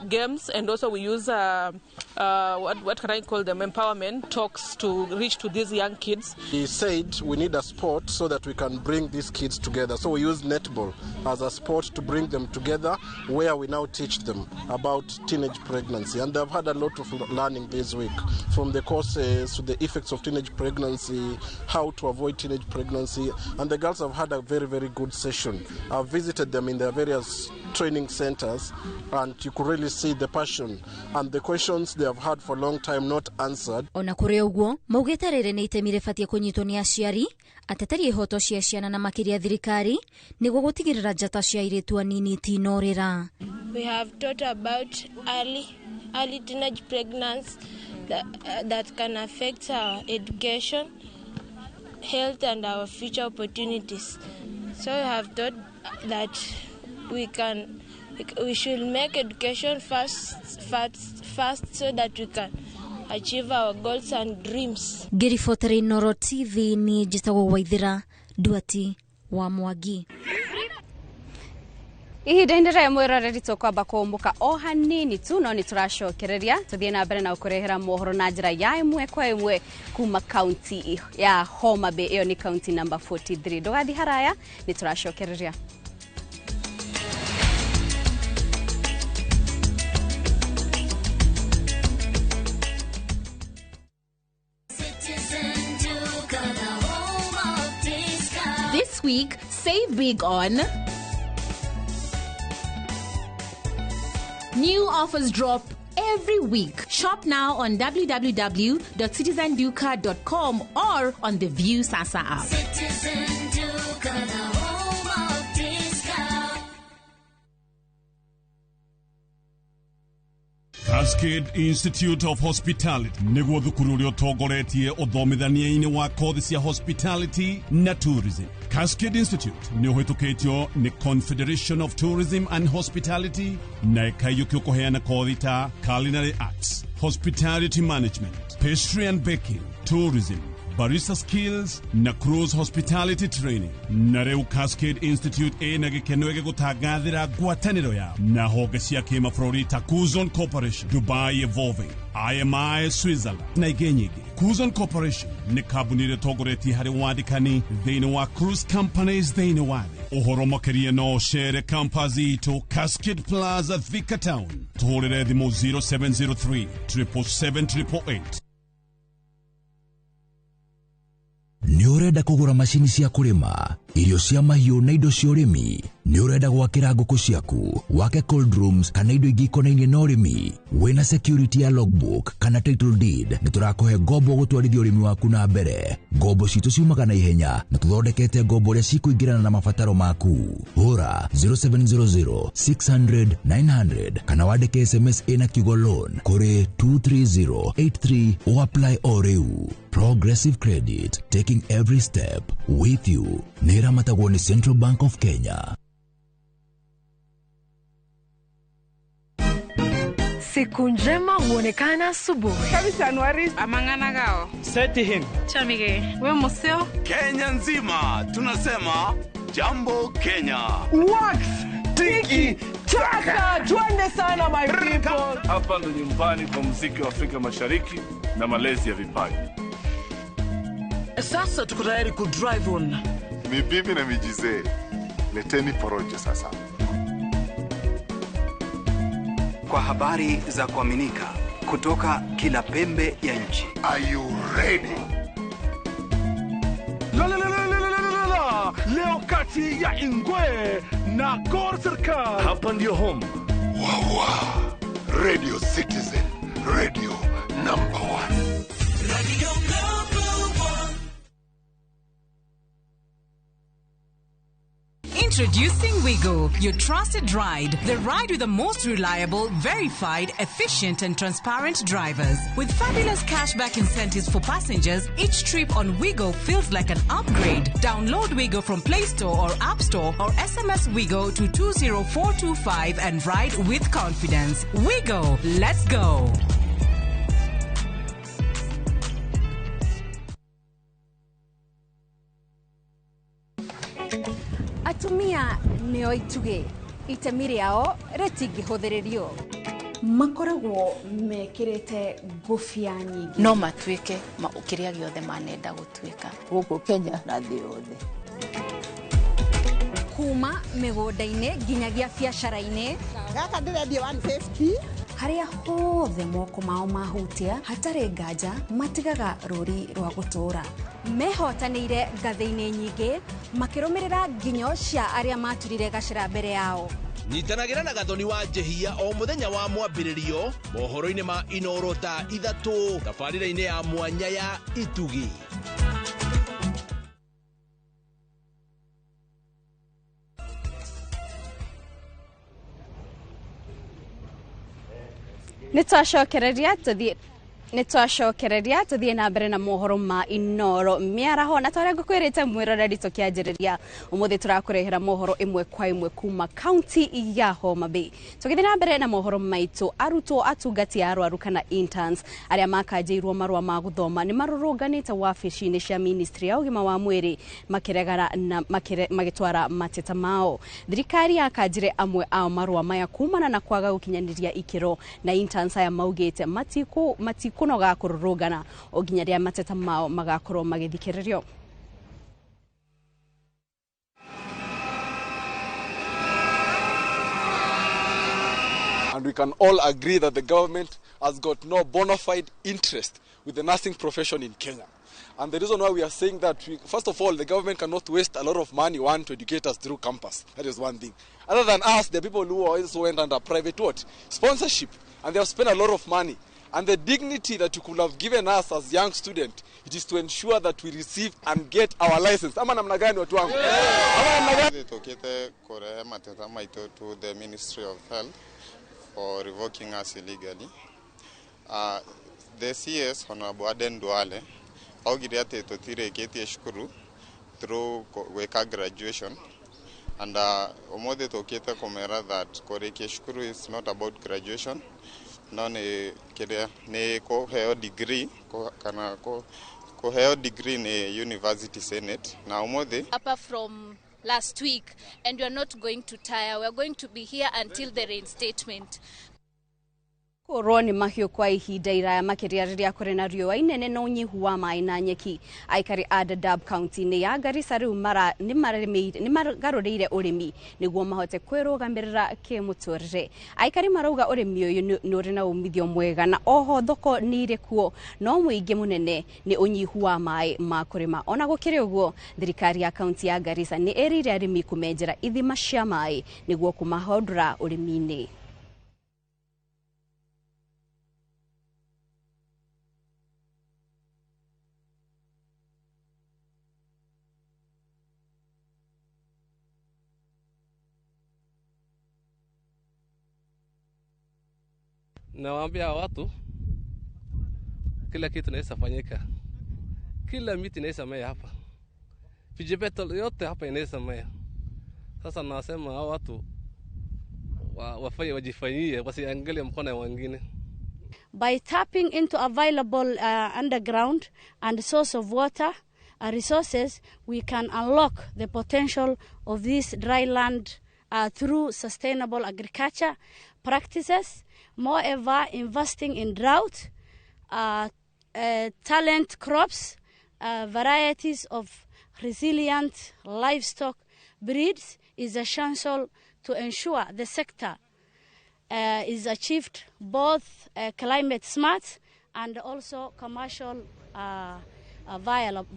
games, and also we use what can I call them, empowerment talks to reach to these young kids. He said we need a sport so that we can bring these kids together. So we use netball as a sport to bring them together, where we now teach them about teenage pregnancy. And they've had a lot of learning this week, from the causes to the effects of teenage pregnancy, how to avoid teenage pregnancy. And the girls have had a very, very good session. I've visited them in their various training centers, and you could really see the passion and the questions they have had for a long time not answered. Ona kũrĩ ũguo, maugĩte rĩrĩ nĩ itemi rĩbatiĩ kũnyitwo nĩ aciari, ateteri ihoto cia ciana na makĩria thirikari nĩguo gũtigĩrĩra njata cia airĩtu anini itinorĩra. We have taught about early teenage pregnancy that can affect our education, health and our future opportunities. So we have taught that we should make education first so that we can achieve our goals and dreams. Ngĩribotera Inooro TV ni njĩtagwo Waithira Nduati wa Mwangi. Ihinda-inĩ rĩa mwĩroreri tũkwamba kũũmbũka o hanini tu, no nĩ tũracokereria tũthiĩ na mbere na gũkũrehera mohoro na njĩra ya ĩmwe kwa ĩmwe kuma kaunti ya Homa Bay. Ĩyo nĩ kaunti number 43. Ndũgathiĩ haraya, nĩ tũracokereria. This week, save big on new offers drop every week. Shop now on www.citizenduka.com or on the View Sasa app. Citizen Duka, the home of discount. Cascade Institute of Hospitality niguo thukuru uria utongoretie uthomithania-ini wa kothi cia hospitality na tourism. Cascade Institute ni uhitukitio ni Confederation of Tourism and Hospitality na ikaiyukio kuheana kothi ta culinary arts, hospitality management, pastry and baking, tourism, barista skills na cruise hospitality training. Na rĩu Cascade Institute ĩna gĩkeno gĩgũtangathĩra ngwatanĩro yao na honge cia kĩmabũrũri ta Kuzon Corporation, Dubai Evolving, IMI Switzerland na ingĩ nyingĩ. Cruise Corporation nĩ kambuni ĩrĩa ĩtongoretie harĩ wandĩkani thĩinĩ wa cruise companies thĩinĩ wa thĩ. Ũhoro makĩria no ũcere campus itũ Cascade Plaza, Thika Town. Tũhũrĩre thimũ 0703 777 888. Nĩ ũrenda kũgũra macini cia kũrĩma, irio cia mahiũ na indo cia ũrĩmi? Nĩ ũrenda gwakĩra ngũkũ ciaku, wake cold rooms kana indo ingĩ ikonainie na ũrĩmi? Wĩna security ya logbook kana title deed, nĩ tũrakũhe ngombo gũtwarithia ũrĩmi waku na mbere. Ngombo citũ ciumaga na ihenya na tũthondekete ngombo ũrĩa cikũingĩrana na mabataro maku. Hũra 0700 600 900 kana wandĩke SMS ĩna kiugo loan kũrĩ 23083 o apply o rĩu. Progressive Credit, taking every step with you. Nĩ ĩramatagwo nĩ Central Bank of Kenya. Siku njema huonekana asubuhi. Amang'ana Seti him. Chamige. We museo. Kenya nzima tunasema jambo Kenya. Wax tiki taka, twende sana my people. Hapa ndo nyumbani kwa muziki wa Afrika Mashariki na malezi ya vipaji. Sasa tuko tayari ku drive on. Mibibi na mijizee, leteni porojo sasa. Kwa habari za kuaminika kutoka kila pembe ya nchi. Are you ready? La la la la la la la la. Leo kati ya Ingwe na Gor Serikal. Hapa ndio home. Wawa. Radio Citizen, radio number 1. Radio number 1. Introducing Wigo, your trusted ride. The ride with the most reliable, verified, efficient and transparent drivers. With fabulous cashback incentives for passengers, each trip on Wigo feels like an upgrade. Download Wigo from Play Store or App Store or SMS Wigo to 20425 and ride with confidence. Wigo, let's go. Atumia nĩo itugĩ, itemi rĩao rĩtingĩhũthĩrĩrio. Makoragwo mekĩrĩte ngũbia nyingĩ. No matuĩke kĩrĩa gĩothe manenda gũtuĩka. Gũkũ Kenya na thĩ yothe. Kuma mĩgũnda-inĩ nginyagia biacara-inĩ. Gaka ndĩrendia 150. Harĩa hothe moko mao mahutia hatarĩ nganja matigaga rũri rwa gũtũũra. Mehotanĩire ngathĩ-inĩ nyingĩ makĩrũmĩrĩra nginyo cia arĩa maturire gacĩra mbere yao. Nyitanagĩra na Gathoni wa Njehia o mũthenya wa mwambĩrĩrio mohoro-inĩ ma Inoro thaa 3 tabarĩra-inĩ ya mwanya ya Itugi. Nĩtwacokereria tũthiĩ na mbere na mohoro ma Inoro mĩaraho na torĩa ngũkwĩrĩte mwĩroreri tũkĩanjĩrĩria ũmũthĩ tũrakũrehera mohoro ĩmwe kwa ĩmwe kuma kaunti ya Homa Bay. Tũgĩthiĩ na mbere na mohoro maitũ, arutwo atungati a arwaru kana interns arĩa makanjĩirwo marũa ma gũthoma nĩ marũrũnganĩte wabici-inĩ cia ministry ya ũgima wa mwĩrĩ makĩregana na magĩtwara mateta mao. Thirikari yakanjire amwe ao marũa maya kumana na kwaga gũkinyanĩria ikĩro na interns aya maugĩte matikunoga kũrũrũngana o nginya rĩrĩa mateta mao magakorwo magĩthikĩrĩrio. And we can all agree that the government has got no bona fide interest with the nursing profession in Kenya. And the reason why we are saying that, first of all, the government cannot waste a lot of money, one, to educate us through campus. That is one thing. Other than us, the people who also went under private what? Sponsorship. And they have spent a lot of money. And the dignity that you could have given us as young students, it is to ensure that we receive and get our license. Ama namna gani watu wangu? Ama namna gani? Tokete kore mateta maito to the Ministry of Health for revoking us illegally. The CS Honorable Aden Duale augire ati tutireketie cukuru through gwika graduation, and umuthi tukite kumera that kurikia cukuru is not about graduation, no ni kiria ni kuheo degree kana kuheo degree ni University Senate na umuthi upper from last week, and we are not going to tire. We are going to be here until the reinstatement. Kũrwo nĩ mahiũ kwa ihinda iraya makĩria rĩrĩa kũrĩ na riũa inene na ũnyihu wa maĩ na nyeki. Aikari a Dadaab kaunti-inĩ ya Garissa rĩu nĩ magarũrĩire ũrĩmi nĩguo mahote kwĩrũgamĩrĩra kĩmũtũrĩre. Aikari marauga ũrĩmi ũyũ nĩ ũrĩ na umithio mwega na oho thoko nĩ irĩ kuo, no mũingĩ mũnene nĩ ũnyihu wa maĩ ma kũrĩma. Ona gũkĩrĩ ũguo, thirikari ya kaunti ya Garissa nĩ ĩrĩire arĩmi kũmenjera ithima cia maĩ nĩguo kũmahondũra ũrĩmi-inĩ. Nawaambia watu kila kitu inaweza fanyika, kila miti inaweza mea hapa, vegetable yote hapa inaweza mea. Sasa nasema hao watu wafanye, wajifanyie, wasiangalie mkono ya wengine. By tapping into available underground and source of water resources, we can unlock the potential of this dry land through sustainable agriculture practices. Moreover, investing in drought tolerant crops, varieties of resilient livestock breeds is essential to ensure the sector is achieved both climate smart and also commercial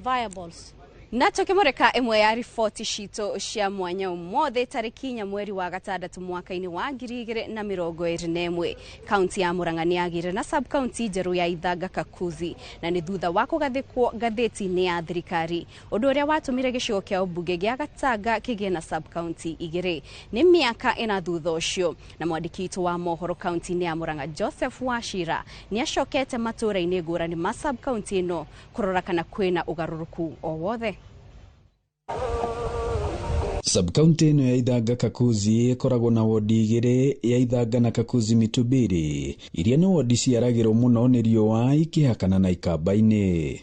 viables. Na tukimurika imwe ya riboti citũ cia mwanya ũmũthĩ tarĩki 4 mweri wa gatandatũ mwaka-inĩ wa 2021, kaunti ya Murang'a nĩ yagĩire na sub county njerũ ya Ithanga Kakuzi, na nĩ thutha wa kũgathĩkwo ngathĩti-inĩ ya thirikari, ũndũ ũrĩa watũmire gĩcigo kĩa ũmbunge gĩa Gatanga kĩgĩe na sub county igĩrĩ. Nĩ mĩaka 4 thutha ũcio, na mwandĩki witũ wa mohoro kaunti-inĩ ya Murang'a Joseph Wachira nĩ acokete matũũra-inĩ ngũrani ma sub county ĩno kũrora kana kwĩna ũgarũrũku o wothe. Subkaunti ĩno ya Ithanga Kakuzi ĩkoragwo na wodi igĩrĩ, ya Ithanga na Kakuzi Mitubiri, iria nĩ wodi ciaragĩrwo mũno nĩ riũa ikĩhakana na Ikamba-inĩ.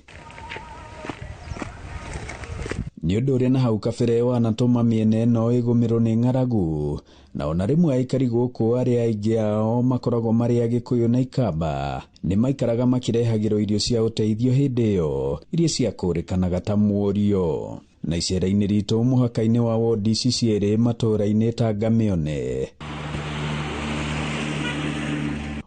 Nĩ ũndũ ũrĩa na hau kabere wanatũma mĩena ĩno ĩgũmĩrwo nĩ ng'aragu, na ona rĩmwe aikari gũkũ arĩa aingĩ ao makoragwo marĩ Agĩkũyũ na Ikamba nĩ maikaraga makĩrehagĩrwo irio cia ũteithio hĩndĩ ĩyo, iria ciakũrĩkanaga ta mũrio. Na icera-inĩ ritũ mũhaka-inĩ wa wodi ici cierĩ matũũra-inĩ ta Ngamione,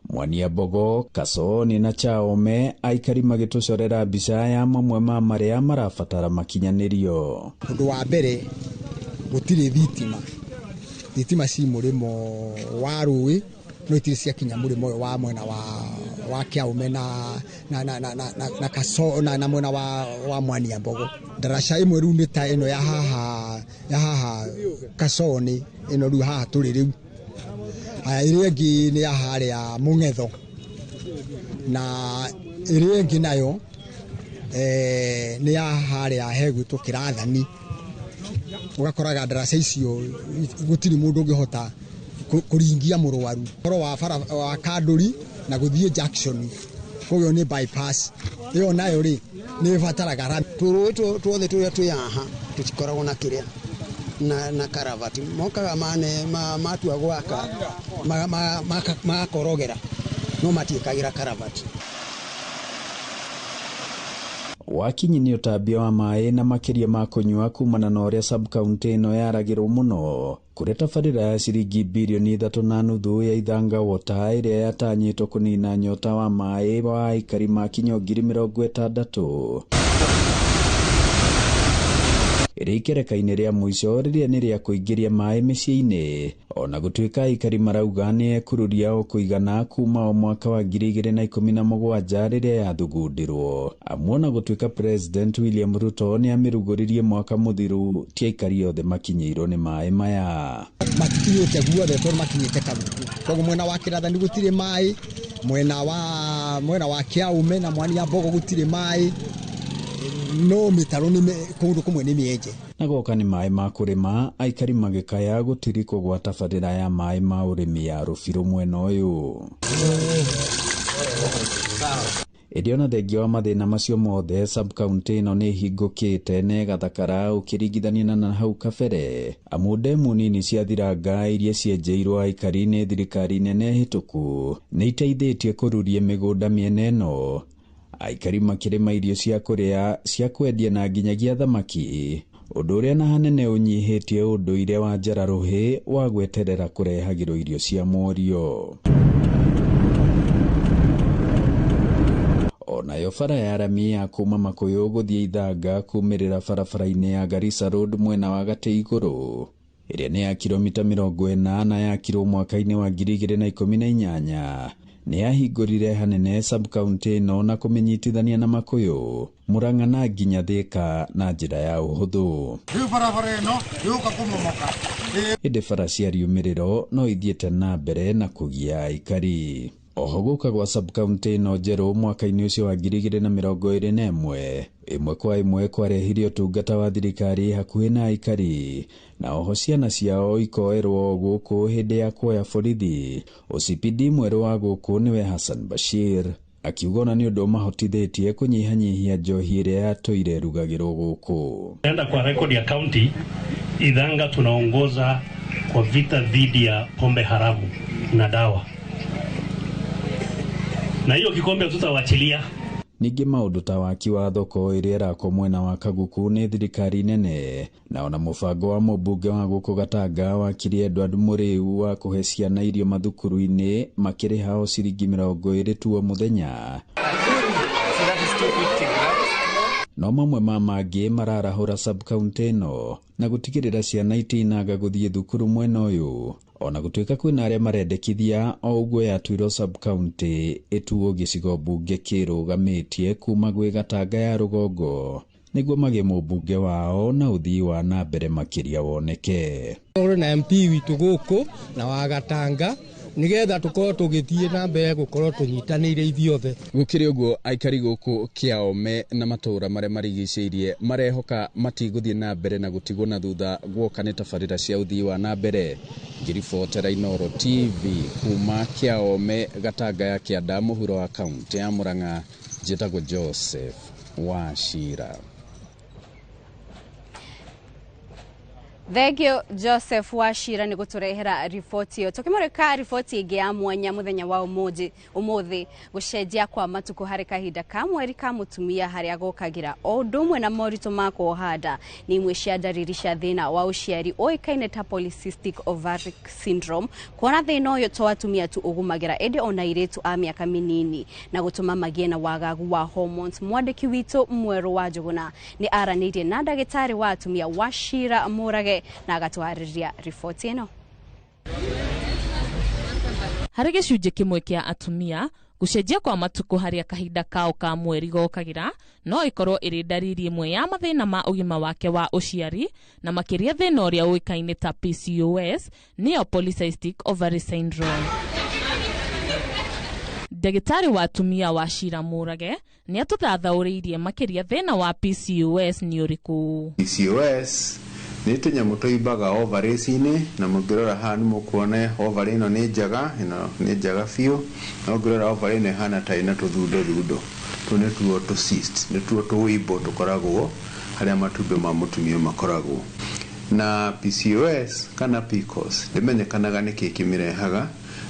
Mwania Mbogo, Kasoni na Chaome, aikari magĩtũcorera mbica ya mamwe ma marĩa marabatara makinyanĩrio. Ũndũ wa mbere, gũtirĩ thitima. Thitima ci mũrĩmo wa rũĩ no itirĩ ciakinya mũrĩmo ũyũ wa mwena wa Kĩaume na Kaso na mwena wa Mwania Mbogo. Ndaraca ĩmwe rĩu nĩ ta ĩno ya haha Kasoni, ĩno rĩu haha tũrĩ rĩu. Aya, ĩrĩa ĩngĩ nĩ ya harĩa Mũng'etho, na ĩrĩa ĩngĩ nayo nĩ ya harĩa hegwĩtwo Kĩrathani. Ũgakoraga ndaraca icio gũtirĩ mũndũ ũngĩhota kũringia mũrwaru. Ũhoro wa bara wa Kandũri na gũthiĩ junction, koguo nĩ bypass ĩyo nayo rĩ nĩ ĩbataraga rami. Tũrũĩ tuothe tũrĩa twĩ haha tũtikoragwo na kĩrĩa na karavati, mokaga mane matua gwaka magakorogera no matiĩkagĩra karavati. Wakinyi nĩ ũtambia wa maĩ na makĩria ma kũnyua kumana na ũrĩa sub-county ĩno yaragĩrwo mũno, kũrĩa tabarĩra ya ciringi birioni 3.5 ya Ithanga Water ĩrĩa yatanyĩtwo kũnina nyota wa maĩ wa aikari makinya 60,000 ĩrĩ ikereka-inĩ rĩa mũico rĩrĩa nĩ rĩa kũingĩria maĩ mĩciĩ-inĩ, ona gũtuĩka aikari marauga nĩ ekururia o kũigana kuma o mwaka wa 2017 rĩrĩa yathugundĩrwo. Amu ona gũtuĩka President William Ruto nĩ amĩrugũririe mwaka mũthiru, ti aikari othe makinyĩirwo nĩ maĩ maya. Matikinyĩte guothe tondũ makinyĩte Karuku, koguo mwena wa Kĩrathani gũtirĩ maĩ, mwena wa Kĩaume na Mwania Mbogo gũtirĩ maĩ, no mĩtaro nĩ kũndũ kũmwe nĩ mĩenje. Na goka nĩ maĩ ma kũrĩma, aikari magĩkaya gũtirikwo gwa tabarĩra ya maĩ ma ũrĩmi ya Rũbirũ mwena ũyũ. Ĩndĩ ona thengia wa mathĩna macio mothe, sub-county ĩno nĩ ĩhingũkĩte na ĩgathakara ũkĩringithania na hau kabere, amu ndemu nini cia thiranga iria cienjeirwo aikari nĩ thirikari nene hĩtũku nĩ iteithĩtie kũruria mĩgũnda mĩena ĩno, aikari makĩrĩma irio cia kũrĩa, cia kwendia na nginyagia thamaki, ũndũ ũrĩa na hanene ũnyihĩtie ũndũire wa njara-rũhĩ wa gweterera kũrehagĩrwo irio cia mũrio. Onayo bara ya rami ya kuma Makuyu gũthiĩ Ithanga kumĩrĩra barabara-inĩ ya Garissa Road mwena wa Gatĩ Igũrũ ĩrĩa nĩ ya kilomita 40 yakirwo mwaka-inĩ wa 2018 nĩ yahingũrire hanene sub-county ĩno na kũmĩnyitithania na Makuyu, Murang'a na nginya Thika na njĩra ya ũhũthũ. Rĩu barabara ĩno yũka kũmomoka. Ĩndĩ bara cia riumĩrĩro no ithiĩte na mbere na kũgia aikari. Oho gũka gwa sub-county ĩno njerũ mwaka-inĩ ũcio wa 2021 ĩmwe kwa ĩmwe kwarehire ũtungata wa thirikari hakuhĩ na aikari, na oho ciana ciao ikoerwo gũkũ hĩndĩ ya kuoya borithi. OCPD mwerũ wa gũkũ nĩwe Hassan Bashir akiuga ona nĩ ũndũ ũmahotithĩtie kũnyihanyihia njohi ĩrĩa yatũire ĩrugagĩrwo gũkũ. Enda kwa rekodi ya county, Ithanga tunaongoza kwa vita dhidi ya pombe haramu na dawa, na hiyo kikombe tutawachilia. Ningĩ maũndũ ta waki wa thoko ĩrĩa ĩrakwo mwena wa Kaguku nĩ thirikari nene, na ona mũbango wa mũmbunge wa gũkũ Gatanga wakiri Edward Mũrĩu wa kũhe ciana irio mathukuru-inĩ makĩrĩha o ciringi 20 tu o mũthenya. No mamwe ma mangĩ mararahũra sub-county ĩno na gũtigĩrĩra ciana itinaga gũthiĩ thukuru mwena ũyũ, ona gũtuĩka kwĩna arĩa marendekithia o ũguo yatuirwo sub-county ĩtuo gĩcigo mbunge kĩrũgamĩtie kuma gwĩ Gatanga ya rũgongo nĩguo magĩe mũmbunge wao na ũthii wa na mbere makĩria woneke. Tũrĩ na MP witũ gũkũ na wa Gatanga nigetha tũkorwo tũgĩthiĩ na mbere gũkorwo tũnyitanĩire ithuothe. Gũkĩrĩ ũguo aikari gũkũ Kĩaome na matũũra marĩa marigicĩirie marehoka matigũthiĩ na mbere na gũtigwo na thutha guoka nĩ tabarĩra cia ũthii wa na mbere. Ngĩribotera Inooro TV kuma Kĩaome, Gatanga ya Kĩanda, mũhuro wa kaũntĩ ya Murang'a, njĩtagwo Joseph Wachira. Thank you Joseph Wachira nĩ gũtũrehera riboti ĩyo. Tũkĩmũrĩka riboti ĩngĩ ya mwanya mũthenya wa ũmũthĩ, gũcenjia kwa matukũ harĩ kahinda ka mweri ka mũtumia harĩa gũkagĩra o ũndũ ũmwe na moritũ ma kuoha nda nĩ imwe cia ndariri cia thĩna wa ũciari ũĩkaine ta polycystic ovaric syndrome. Kuona thĩna ũyũ to atumia tu ũgumagĩra ĩndĩ ona airĩtu a mĩaka mĩnini na gũtũma magĩe na wagagu wa hormones. Mwandĩki witũ Mwerũ wa Njũgũna nĩ aranĩirie na ndagĩtarĩ wa atumia Wachira Mũrage na agatwarĩria riboti ĩno. Harĩ gĩcunjĩ kĩmwe kĩa atumia, gũcenjia kwa matukũ harĩa kahinda kao ka mweri gokagĩra no ĩkorwo ĩrĩ ndariri ĩmwe ya mathĩna ma ũgima wake wa ũciari, na makĩria thĩna ũrĩa ũĩkaine ta PCOS, nĩyo polycystic ovary syndrome. Ndagĩtarĩ wa atumia Wachira Mũrage nĩ atũthathaũrĩirie makĩria thĩna wa PCOS nĩ ũrĩkũ. PCOS nĩ tũnyamũ tũimbaga ovaries-inĩ, na mũngĩrora haha nĩ mũkuona ovary ĩno nĩ njega, ĩno nĩ njega biũ, na ũngĩrora ovary ĩno ĩhana ta ĩna tũthundo thundo, tũu nĩtuo tũ cyst, nĩtuo tũimbo tũkoragwo harĩa matumbĩ ma mũtumia makoragwo. Na PCOS kana PCOS ndĩmenyekanaga nĩkĩ kĩmĩrehaga,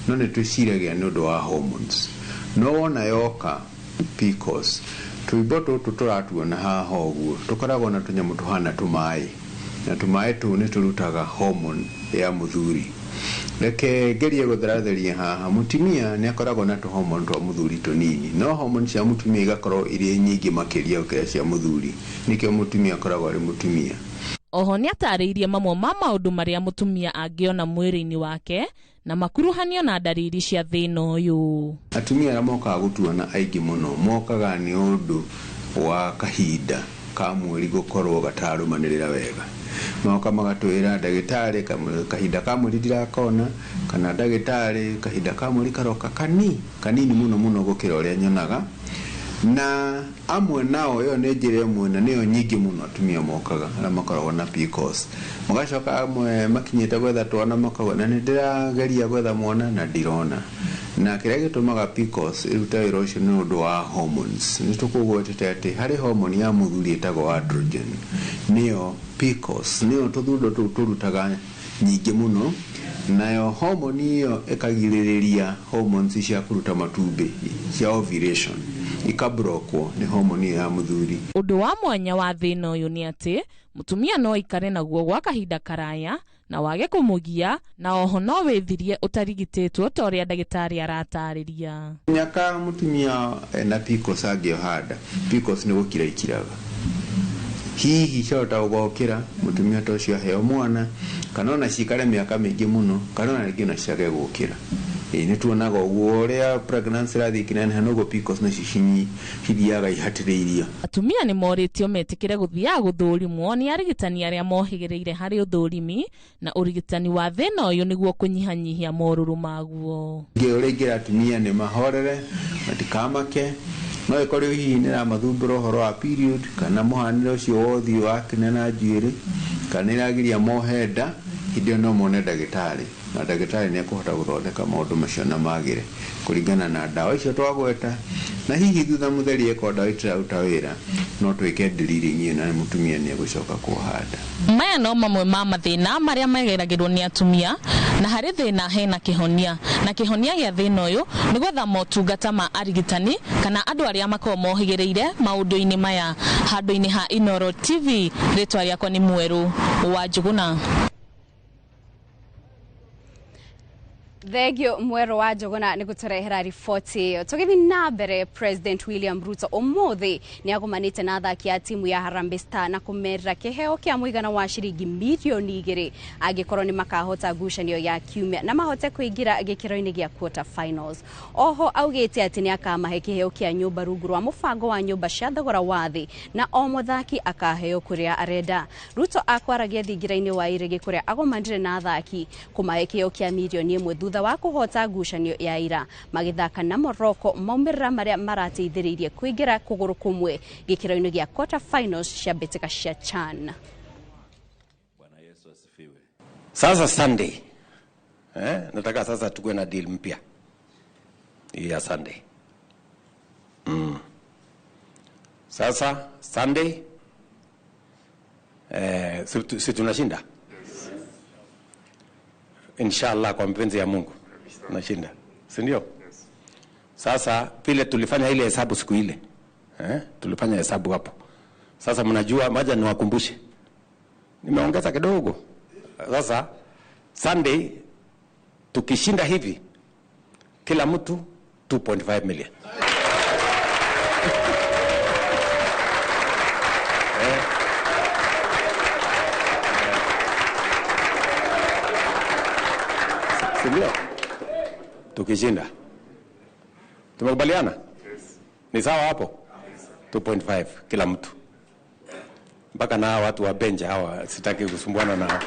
no nĩ twĩciragia nĩ ũndũ wa hormones. No wona yoka PCOS, tũimbo tũtũ tũratuona haha ũguo tũkoragwo na tũnyamũ tũhana tũmaĩ, na tũmaĩ tũu nĩ tũrutaga hormone ya mũthuri. Reke ngerie gũtheratheria haha, mũtumia nĩ akoragwo na tũhormone twa mũthuri tũnini, no hormone cia mũtumia igakorwo irĩ nyingĩ makĩria gũkĩra cia mũthuri, nĩkĩo mũtumia akoragwo arĩ mũtumia. Oho nĩ atarĩirie mamwe ma maũndũ marĩa mũtumia angĩona mwĩrĩ-inĩ wake na makuruhanio na ndariri cia thĩna ũyũ. Atumia arĩa mokaga gũtuona aingĩ mũno mokaga nĩ ũndũ wa kahinda ka mweri gũkorwo gatarũmanĩrĩra wega. Moka magatwĩra ndagĩtarĩ kahinda ka mweri ndirakona, kana ndagĩtarĩ kahinda ka mweri karoka kanini mũno mũno gũkĩra ũrĩa nyonaga. Na amwe nao ĩyo nĩ njĩra ĩmwe na nĩyo nyingĩ mũno atumia mokaga arĩa makoragwo na PCOS. Magacoka amwe makinyĩte gwetha twana makauga na nĩ ndĩrageria gwetha mwana na ndirona. Na kĩrĩa gĩtũmaga PCOS ĩrute wĩra ũcio nĩ ũndũ wa hormones. Nĩ tũkũgwetete atĩ harĩ hormone ya mũthuri ĩtagwo androgen, nĩyo PCOS, nĩyo tũthundo tũu tũrutaga nyingĩ mũno, nayo hormone ĩyo ĩkagirĩrĩria hormones cia kũruta matumbĩ cia ovulation, ikabrokwo nĩ hormone ĩyo ya mũthuri. Ũndũ wa mwanya wa thĩna ũyũ nĩ atĩ mũtumia no aikare naguo gwa kahinda karaya na wage kũmũgia, na oho no wĩthirie ũtarigitĩtwo ta ũrĩa ndagĩtarĩ aratarĩria. Nyaka mũtumia ena PCOS angĩoha nda, PCOS nĩ gũkira ikiraga. Hihi ciahota gũgokĩra mũtumia ta ũcio aheo mwana, kana ona cikare mĩaka mĩingĩ mũno, kana ona rĩngĩ ona ciage gũkĩra. Nĩ tuonaga ũguo ũrĩa pregnancy ĩrathiĩ ĩkĩneneha noguo PCOS nacio cithiaga ihatĩrĩirio. Atumia nĩ morĩtio metĩkĩre gũthiaga gũthũrimwo nĩ arigitani arĩa mohĩgĩrĩire harĩ ũthũrimi na ũrigitani wa thĩna ũyũ nĩguo kũnyihanyihia morũrũ maguo. Ũrĩa ingĩra atumia nĩ mahorere, matikamake, no ĩkorwo hihi nĩ ĩramathumbũra ũhoro wa period, kana mũhanĩre ũcio wa ũthiũ wa kĩne na njuĩrĩ, kana ĩragiria mohe nda, hĩndĩ ĩyo no mone ndagĩtarĩ, na ndagĩtarĩ nĩ ekũhota gũthondeka maũndũ macio na magĩre kũringana na ndawa icio twagweta, na hihi thutha mũtheri eko ndawa itiraruta wĩra, no twĩke drilling ĩyo na mũtumia nĩ egũcoka kuoha nda. Maya no mamwe ma mathĩna marĩa mageragĩrwo nĩ atumia, na harĩ thĩna hena kĩhonia, na kĩhonia gĩa thĩna ũyũ nĩ gwetha motungata ma arigitani kana andũ arĩa makoragwo mohĩgĩrĩire maũndũ-inĩ maya. Handũ-inĩ ha Inooro TV, rĩtwa rĩakwa nĩ Mwerũ wa Njũgũna. Thengio Mwerũ wa Njũgũna nĩ gũtũrehera riboti ĩyo. Tũgĩthiĩ na mbere, President William Ruto ũmũthĩ nĩ agomanĩte na athaki a timu ya Harambee Star na kũmerĩra kĩheo kĩa mũigana wa ciringi mirioni 2 angĩkorwo nĩ makahota ngucanio ya kiumia na mahote kũingĩra gĩkĩro-inĩ gĩa quarter finals. Oho augĩte atĩ nĩ akamahe kĩheo kĩa nyũmba rungu rwa mũbango wa nyũmba cia thogora wa thĩ na o mũthaki akaheo kũrĩa arenda. Ruto akwaragia thingira-inĩ wa Iregi kũrĩa agomanire na athaki kũmahe kĩheo kĩa mirioni 1 thutha wa kũhota ngucanio ya ira magĩthaka na Morocco, maumĩrĩra marĩa marateithĩrĩirie kũingĩra kũgũrũ kũmwe gĩkĩro-inĩ gĩa quarter finals cia mbĩtĩka cia CHAN. Bwana Yesu asifiwe. Sasa Sunday, nataka sasa tukuwe na deal mpya ya Sunday. Sasa Sunday, si tunashinda? Inshallah, kwa mpenzi ya Mungu nashinda, si ndio? Sasa vile tulifanya ile hesabu siku ile, tulifanya hesabu hapo. Sasa mnajua, maja niwakumbushe, nimeongeza kidogo. Sasa Sunday tukishinda hivi, kila mtu 2.5 million. Ndio. Tukishinda. Tumekubaliana? Yes. Ni sawa hapo? 2.5 kila mtu. Mpaka na watu wa bench hawa sitaki kusumbuana nao.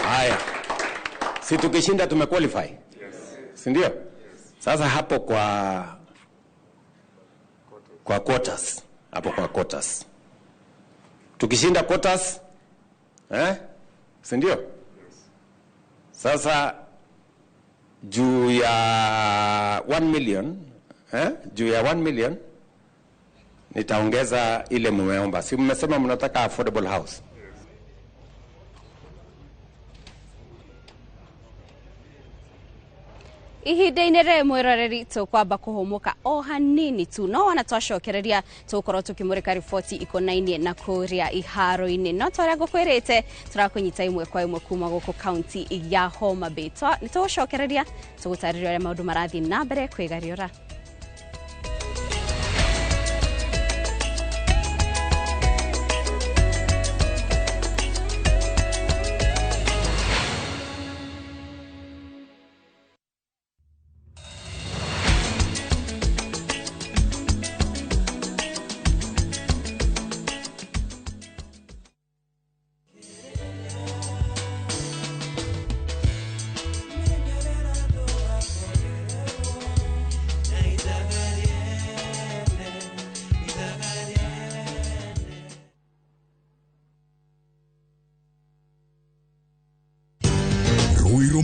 Haya. Si tukishinda tumequalify? Yes. Si ndio? Yes. Sasa hapo kwa quarters, hapo kwa quarters. Tukishinda quarters, si ndio? Sasa juu ya 1 million, juu ya 1 million nitaongeza ile mmeomba. Si mmesema mnataka affordable house? Ihinda-inĩ rĩrĩ mwĩroreri tũkwamba kũhũmũka o hanini tu, no wana twacokereria tũgũkorwo tũkĩmũrĩka riboti ikonainie na kũrĩa iharo-inĩ. No ta ũrĩa ngũkwĩrĩte, tũrakũnyita ĩmwe kwa ĩmwe kuma gũkũ kaunti ya Homa Bay. Nĩ tũgũcokereria tũgũtarĩria ũrĩa maũndũ marathiĩ na mbere kwĩgariũra.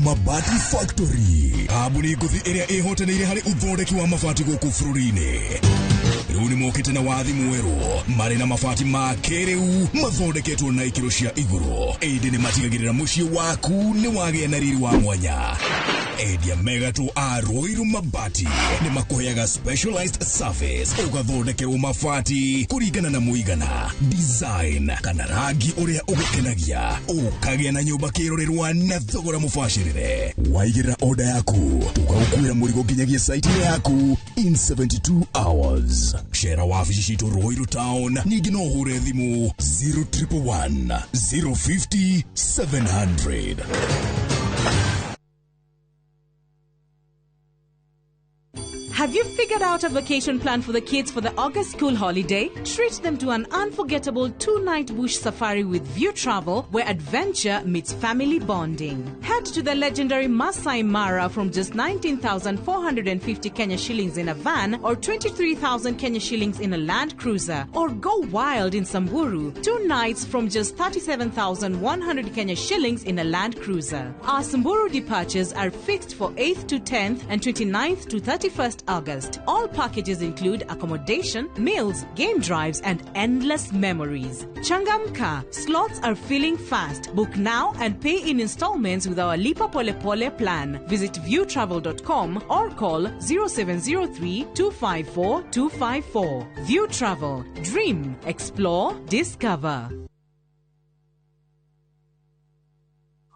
Mabati Factory, kambuni ngũthi ĩrĩa ĩhotanĩire harĩ ũthondeki wa mabati gũkũ bũrũri-inĩ. Rĩu nĩ mokĩte na wathi mwerũ marĩ na mabati ma kĩrĩu mathondeketwo na ikĩro cia igũrũ, ĩndĩ nĩ matigagĩrĩra mũciĩ waku nĩ wagĩa na riri wa mwanya. Endia megatũ a Ruiru Mabati nĩ makũheaga specialized service, ũgathondekerwo mabati kũringana na mũigana, design kana rangi ũrĩa ũgũkenagia, ũkagĩa na nyũmba kĩrorerwa na thogora mũbacĩrĩre. Waigĩrĩra order yaku tũgagũkuĩra mũrigo nginyagia site-inĩ yaku in 72 hours. Cera wabici citũ Ruiru Town, ningĩ no ũhũre thimũ 0111 050 700. Have you figured out a vacation plan for the kids for the August school holiday? Treat them to an unforgettable 2-night bush safari with View Travel, where adventure meets family bonding. Head to the legendary Masai Mara from just 19,450 Kenya shillings in a van or 23,000 Kenya shillings in a Land Cruiser. Or go wild in Samburu, 2 nights from just 37,100 Kenya shillings in a Land Cruiser. Our Samburu departures are fixed for 8th to 10th and 29th to 31st August. All packages include accommodation, meals, game drives, and endless memories. Changamka, slots are filling fast. Book now and pay in installments with our Lipa Pole Pole plan. Visit viewtravel.com or call 0703 254 254. View Travel. Dream, explore, discover.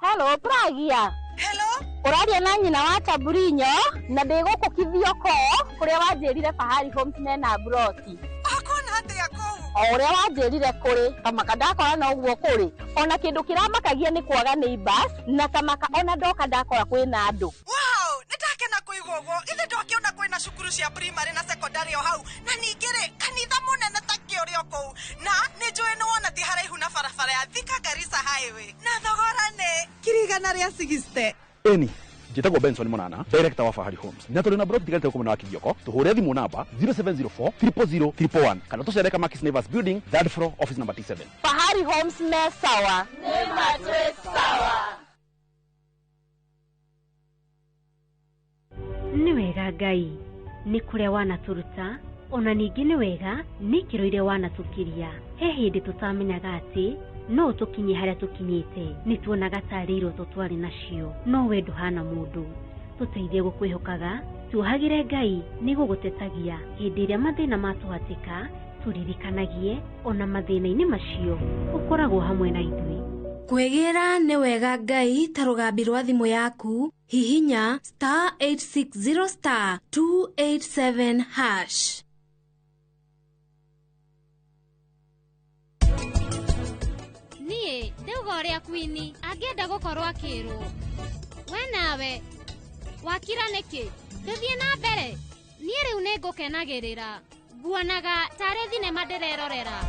Hello, Pragia. Hello. Ũraria na nyina wa Taburinyo na ndĩ gũkũ Kithioko kũrĩa wanjĩrire Fahari Homes mena broti. Akona atĩa kũu? O ũrĩa wanjĩrire kũrĩ, kamaka ndakora no ũguo kũrĩ. Ona kĩndũ kĩramakagia nĩ kwaga neighbors na kamaka ona ndoka ndakora kwĩna andũ. Wow, nĩndakena kũigua ũguo. Ithe ndwakĩona kwĩna cukuru cia primary na secondary o hau, na ningĩ rĩ kanitha mũnene ta kĩ ũrĩ o kũu, na nĩ njũĩ nĩ wona ti haraihu na barabara ya Thika Garissa Highway, na thogora nĩ 160,000. Eni njĩtagwo Benson Monana, director wa Fahari Homes, na tũrĩ na broti tigarĩte gũkũ mwena wa Kithioko. Tũhũre thimũ namba 0704 000 111 kana tũcere Kamakis Neighbors Building, third floor, office number T7. Fahari Homes me sawa. Nĩ matwĩ sawa. Nĩ wega Ngai nĩ kũrĩa wanatũruta, ona ningĩ nĩ wega nĩ ikĩro iria wanatũkiria. He hĩndĩ tũtamenyaga atĩ no tũkinye harĩa tũkinyĩte, nĩ tuonaga tarĩ iroto twarĩ nacio, no we ndũhana mũndũ. Tũteithie gũkwĩhokaga, tuohagĩre Ngai nĩ gũgũtetagia hĩndĩ ĩrĩa mathĩna matũhatĩka, tũririkanagie ona mathĩna-inĩ macio ũkoragwo hamwe na ithuĩ. Kwĩgĩra nĩ wega Ngai ta rũgambi rwa thimũ yaku, hihinya star 860 star 287 hash. Niĩ ndauga ũrĩa Queen angĩenda gũkorwo akĩrwo. We nawe wakira nĩkĩ? Tũthiĩ na mbere. Niĩ rĩu nĩ ngũkenagĩrĩra, nguonaga tarĩ thinema ndĩrerorera.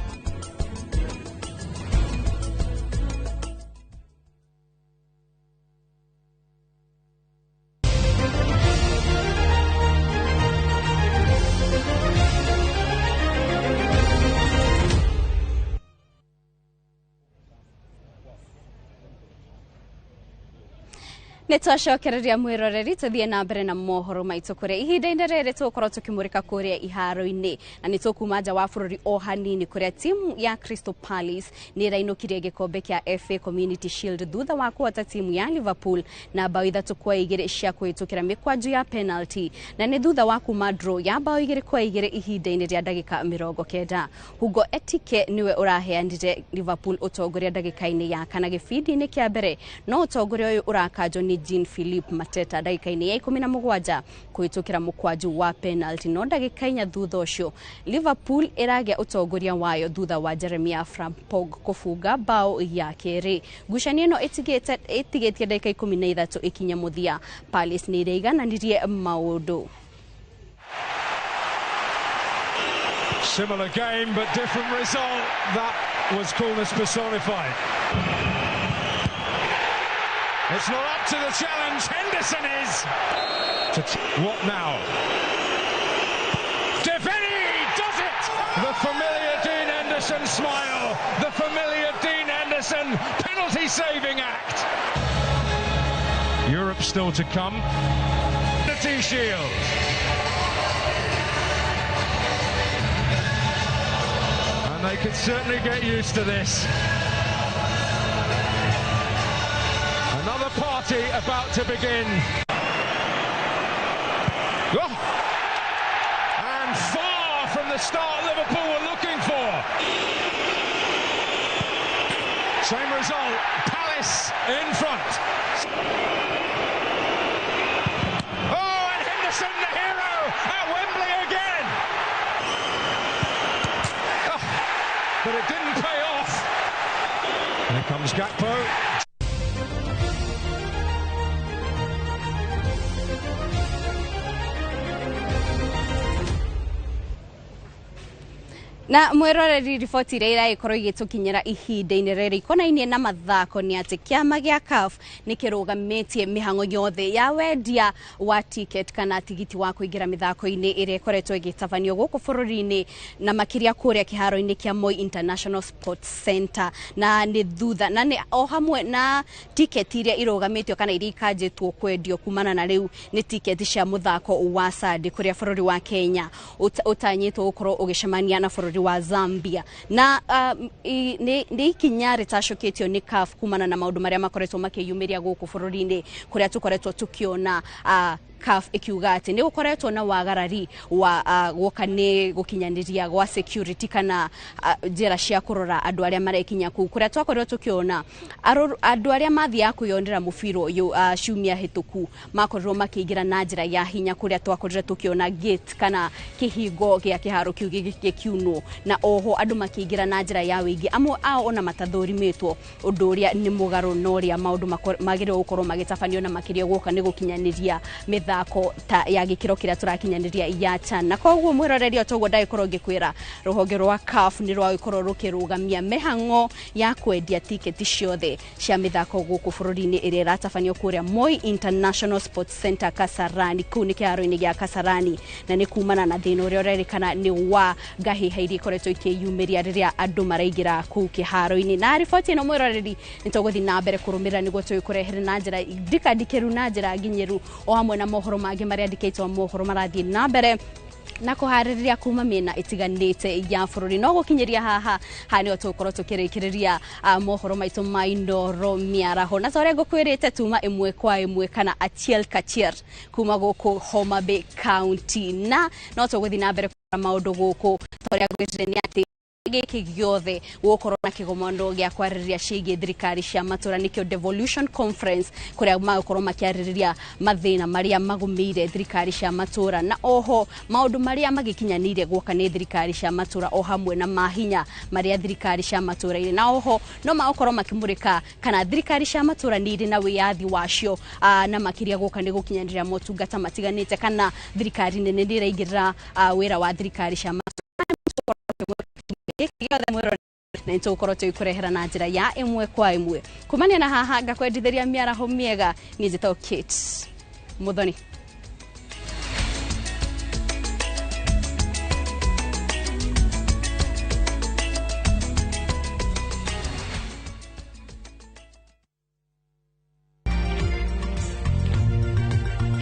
Nĩ twacokereria mwĩroreri tũthiĩ na mbere na mohoro maitũ kũrĩa ihinda-inĩ rĩrĩ tũgũkorwo tũkĩmũrĩka kũrĩa iharo-inĩ, na nĩ tũkuma nja wa bũrũri o hanini kũrĩa timu ya Crystal Palace nĩ ĩrainũkirie gĩkombe kĩa FA Community Shield thutha wa kũhota timu ya Liverpool na bao 3-2 cia kũhĩtũkĩra mĩkwanju ya penalty, na nĩ thutha wa kuma draw ya bao 2-2 ihinda-inĩ rĩa ndagĩka 90. Hugo Etike nĩwe ũraheanire Liverpool ũtongoria ndagĩka-inĩ ya kana gĩbindi-inĩ kĩa mbere, no ũtongoria ũyũ ũrakanjwo nĩ Jean Philippe Mateta ndagĩka-inĩ ya 17 kũhĩtũkĩra mũkwanju wa penalty, no ndagĩka 4 thutha ũcio Liverpool ĩragĩa ũtongoria wayo thutha wa Jeremiah Frimpong kũbunga bao ya kerĩ. Ngucanio ĩno ĩtigĩtie ndagĩka 13 ĩkinye mũthia. Palace nĩ ĩraigananirie maũndũ. Similar game but different result. That was coolness personified. It's not up to the challenge. Henderson is. What now? Devaney does it! The familiar Dean Henderson smile. The familiar Dean Henderson penalty-saving act. Europe's still to come. The Shield. And they could certainly get used to this. Another party about to begin. Oh! And far from the start Liverpool were looking for. Same result, Palace in front. Oh, and Henderson, the hero, at Wembley again. Oh, but it didn't pay off. Here comes Gakpo. Na mwiroreri riboti iria iragĩkorwo igĩtũkinyĩra ihinda-inĩ rĩrĩ ikonainie na mathako nĩ atĩ kĩama gĩa CAF nĩ kĩrũgamĩtie mĩhang'o yothe ya wendia wa ticket kana tigiti wa kũingĩra mĩthako-inĩ ĩrĩa ĩkoretwo ĩgĩtabanio gũkũ bũrũri-inĩ na makĩria kũrĩa kĩharo-inĩ kĩa Moi International Sports Center, na nĩ thutha na nĩ o hamwe na tiketi iria irũgamĩtio kana iria ikanjĩtwo kwendio kumana na rĩu nĩ tiketi cia mũthako wa Sunday kũrĩa bũrũri wa Kenya ũtanyĩtwo gũkorwo ũgĩcemania na bũrũri wa Zambia. Na nĩ ikinya rĩtacũkĩtio nĩ CAF kumana na maũndũ marĩa makoretwo makĩyumĩria gũkũ bũrũri-inĩ kũrĩa tũkoretwo tũkĩona CAF ikiuga atĩ nĩ gũkoretwo na wagarari wa gwoka nĩ gũkinyanĩria gwa security kana njĩra cia kũrora andũ arĩa marekinya kũu kũrĩa twakorirwo tũkĩona andũ arĩa mathiaga kwĩyonera mũbira ũyũ ciumia hĩtũku makorirwo makĩingĩra na njĩra ya hinya kũrĩa twakorire tũkĩona gate kana kĩhingo gĩa kĩharo kĩu gĩkiunwo na oho andũ makĩingĩra na njĩra ya wĩingĩ amwe ao ona matathũrimĩtwo ũndũ ũrĩa nĩ mũgarũ na ũrĩa maũndũ magĩrĩirwo gũkorwo magĩtabanio na makĩria gwoka nĩ gũkinyanĩria mĩthako ta ya gĩkĩro kĩrĩa tũrakinyanĩria ya CHAN. Na koguo mwĩroreri o toguo ndagĩkorwo ngĩkwĩra rũhonge rwa CAF nĩ rwagĩkorwo rũkĩrũgamia mĩhang'o ya kwendia tiketi ciothe cia mĩthako gũkũ bũrũri-inĩ ĩrĩa ĩratabanio kũrĩa Moi International Sports Center Kasarani, kũu nĩ kĩharo-inĩ gĩa Kasarani, na nĩ kumana na thĩna ũrĩa ũrerĩkana nĩ wa ngahĩha iria ikoretwo ikĩyumĩria rĩrĩa andũ maraingĩra kũu kĩharo-inĩ. Na riboti ĩno mwĩroreri nĩ tũgũthiĩ na mbere kũrũmĩrĩra nĩguo tũgĩkũrehere na njĩra ndikandikĩru na njĩra nginyeru o hamwe na mohoro mangĩ marĩa andĩkĩtwo mohoro marathiĩ na mbere na kũharĩrĩria kuma mĩena ĩtiganĩte ya bũrũri. No gũkinyĩria haha haha nĩho tũgũkorwo tũkĩrĩkĩrĩria mohoro maitũ ma Inooro mĩaraho, na ta ũrĩa ngũkwĩrĩte tuma ĩmwe kwa ĩmwe kana achiel kachiel kuma gũkũ Homa Bay County, na no tũgũthiĩ na mbere kũrora maũndũ gũkũ ta ũrĩa ngwĩrĩte nĩ atĩ gĩkĩ gĩothe gũkorwo na kĩgomano gĩa kwarĩrĩria ciĩgiĩ thirikari cia matũra nĩkĩo Devolution Conference kũrĩa magũkorwo makĩarĩrĩria mathĩna marĩa magũmĩire thirikari cia matũra na oho maũndũ marĩa magĩkinyanĩire gwoka nĩ thirikari cia matũra o hamwe na mahinya marĩa thirikari cia matũra irĩ na oho no magũkorwo makĩmũrĩka kana thirikari cia matũra nĩ irĩ na wĩyathi wacio na makĩria gwoka nĩ gũkinyanĩria motungata matiganĩte kana thirikari nene nĩ ĩraingĩrĩra wĩra wa thirikari cia matũra na nĩtũgũkorwo tũgĩkũrehera na njĩra ya ĩmwe kwa ĩmwe kumania na haha ngakwendithĩria mĩaraho mĩega. Niĩ njĩtagwo Kate Muthoni.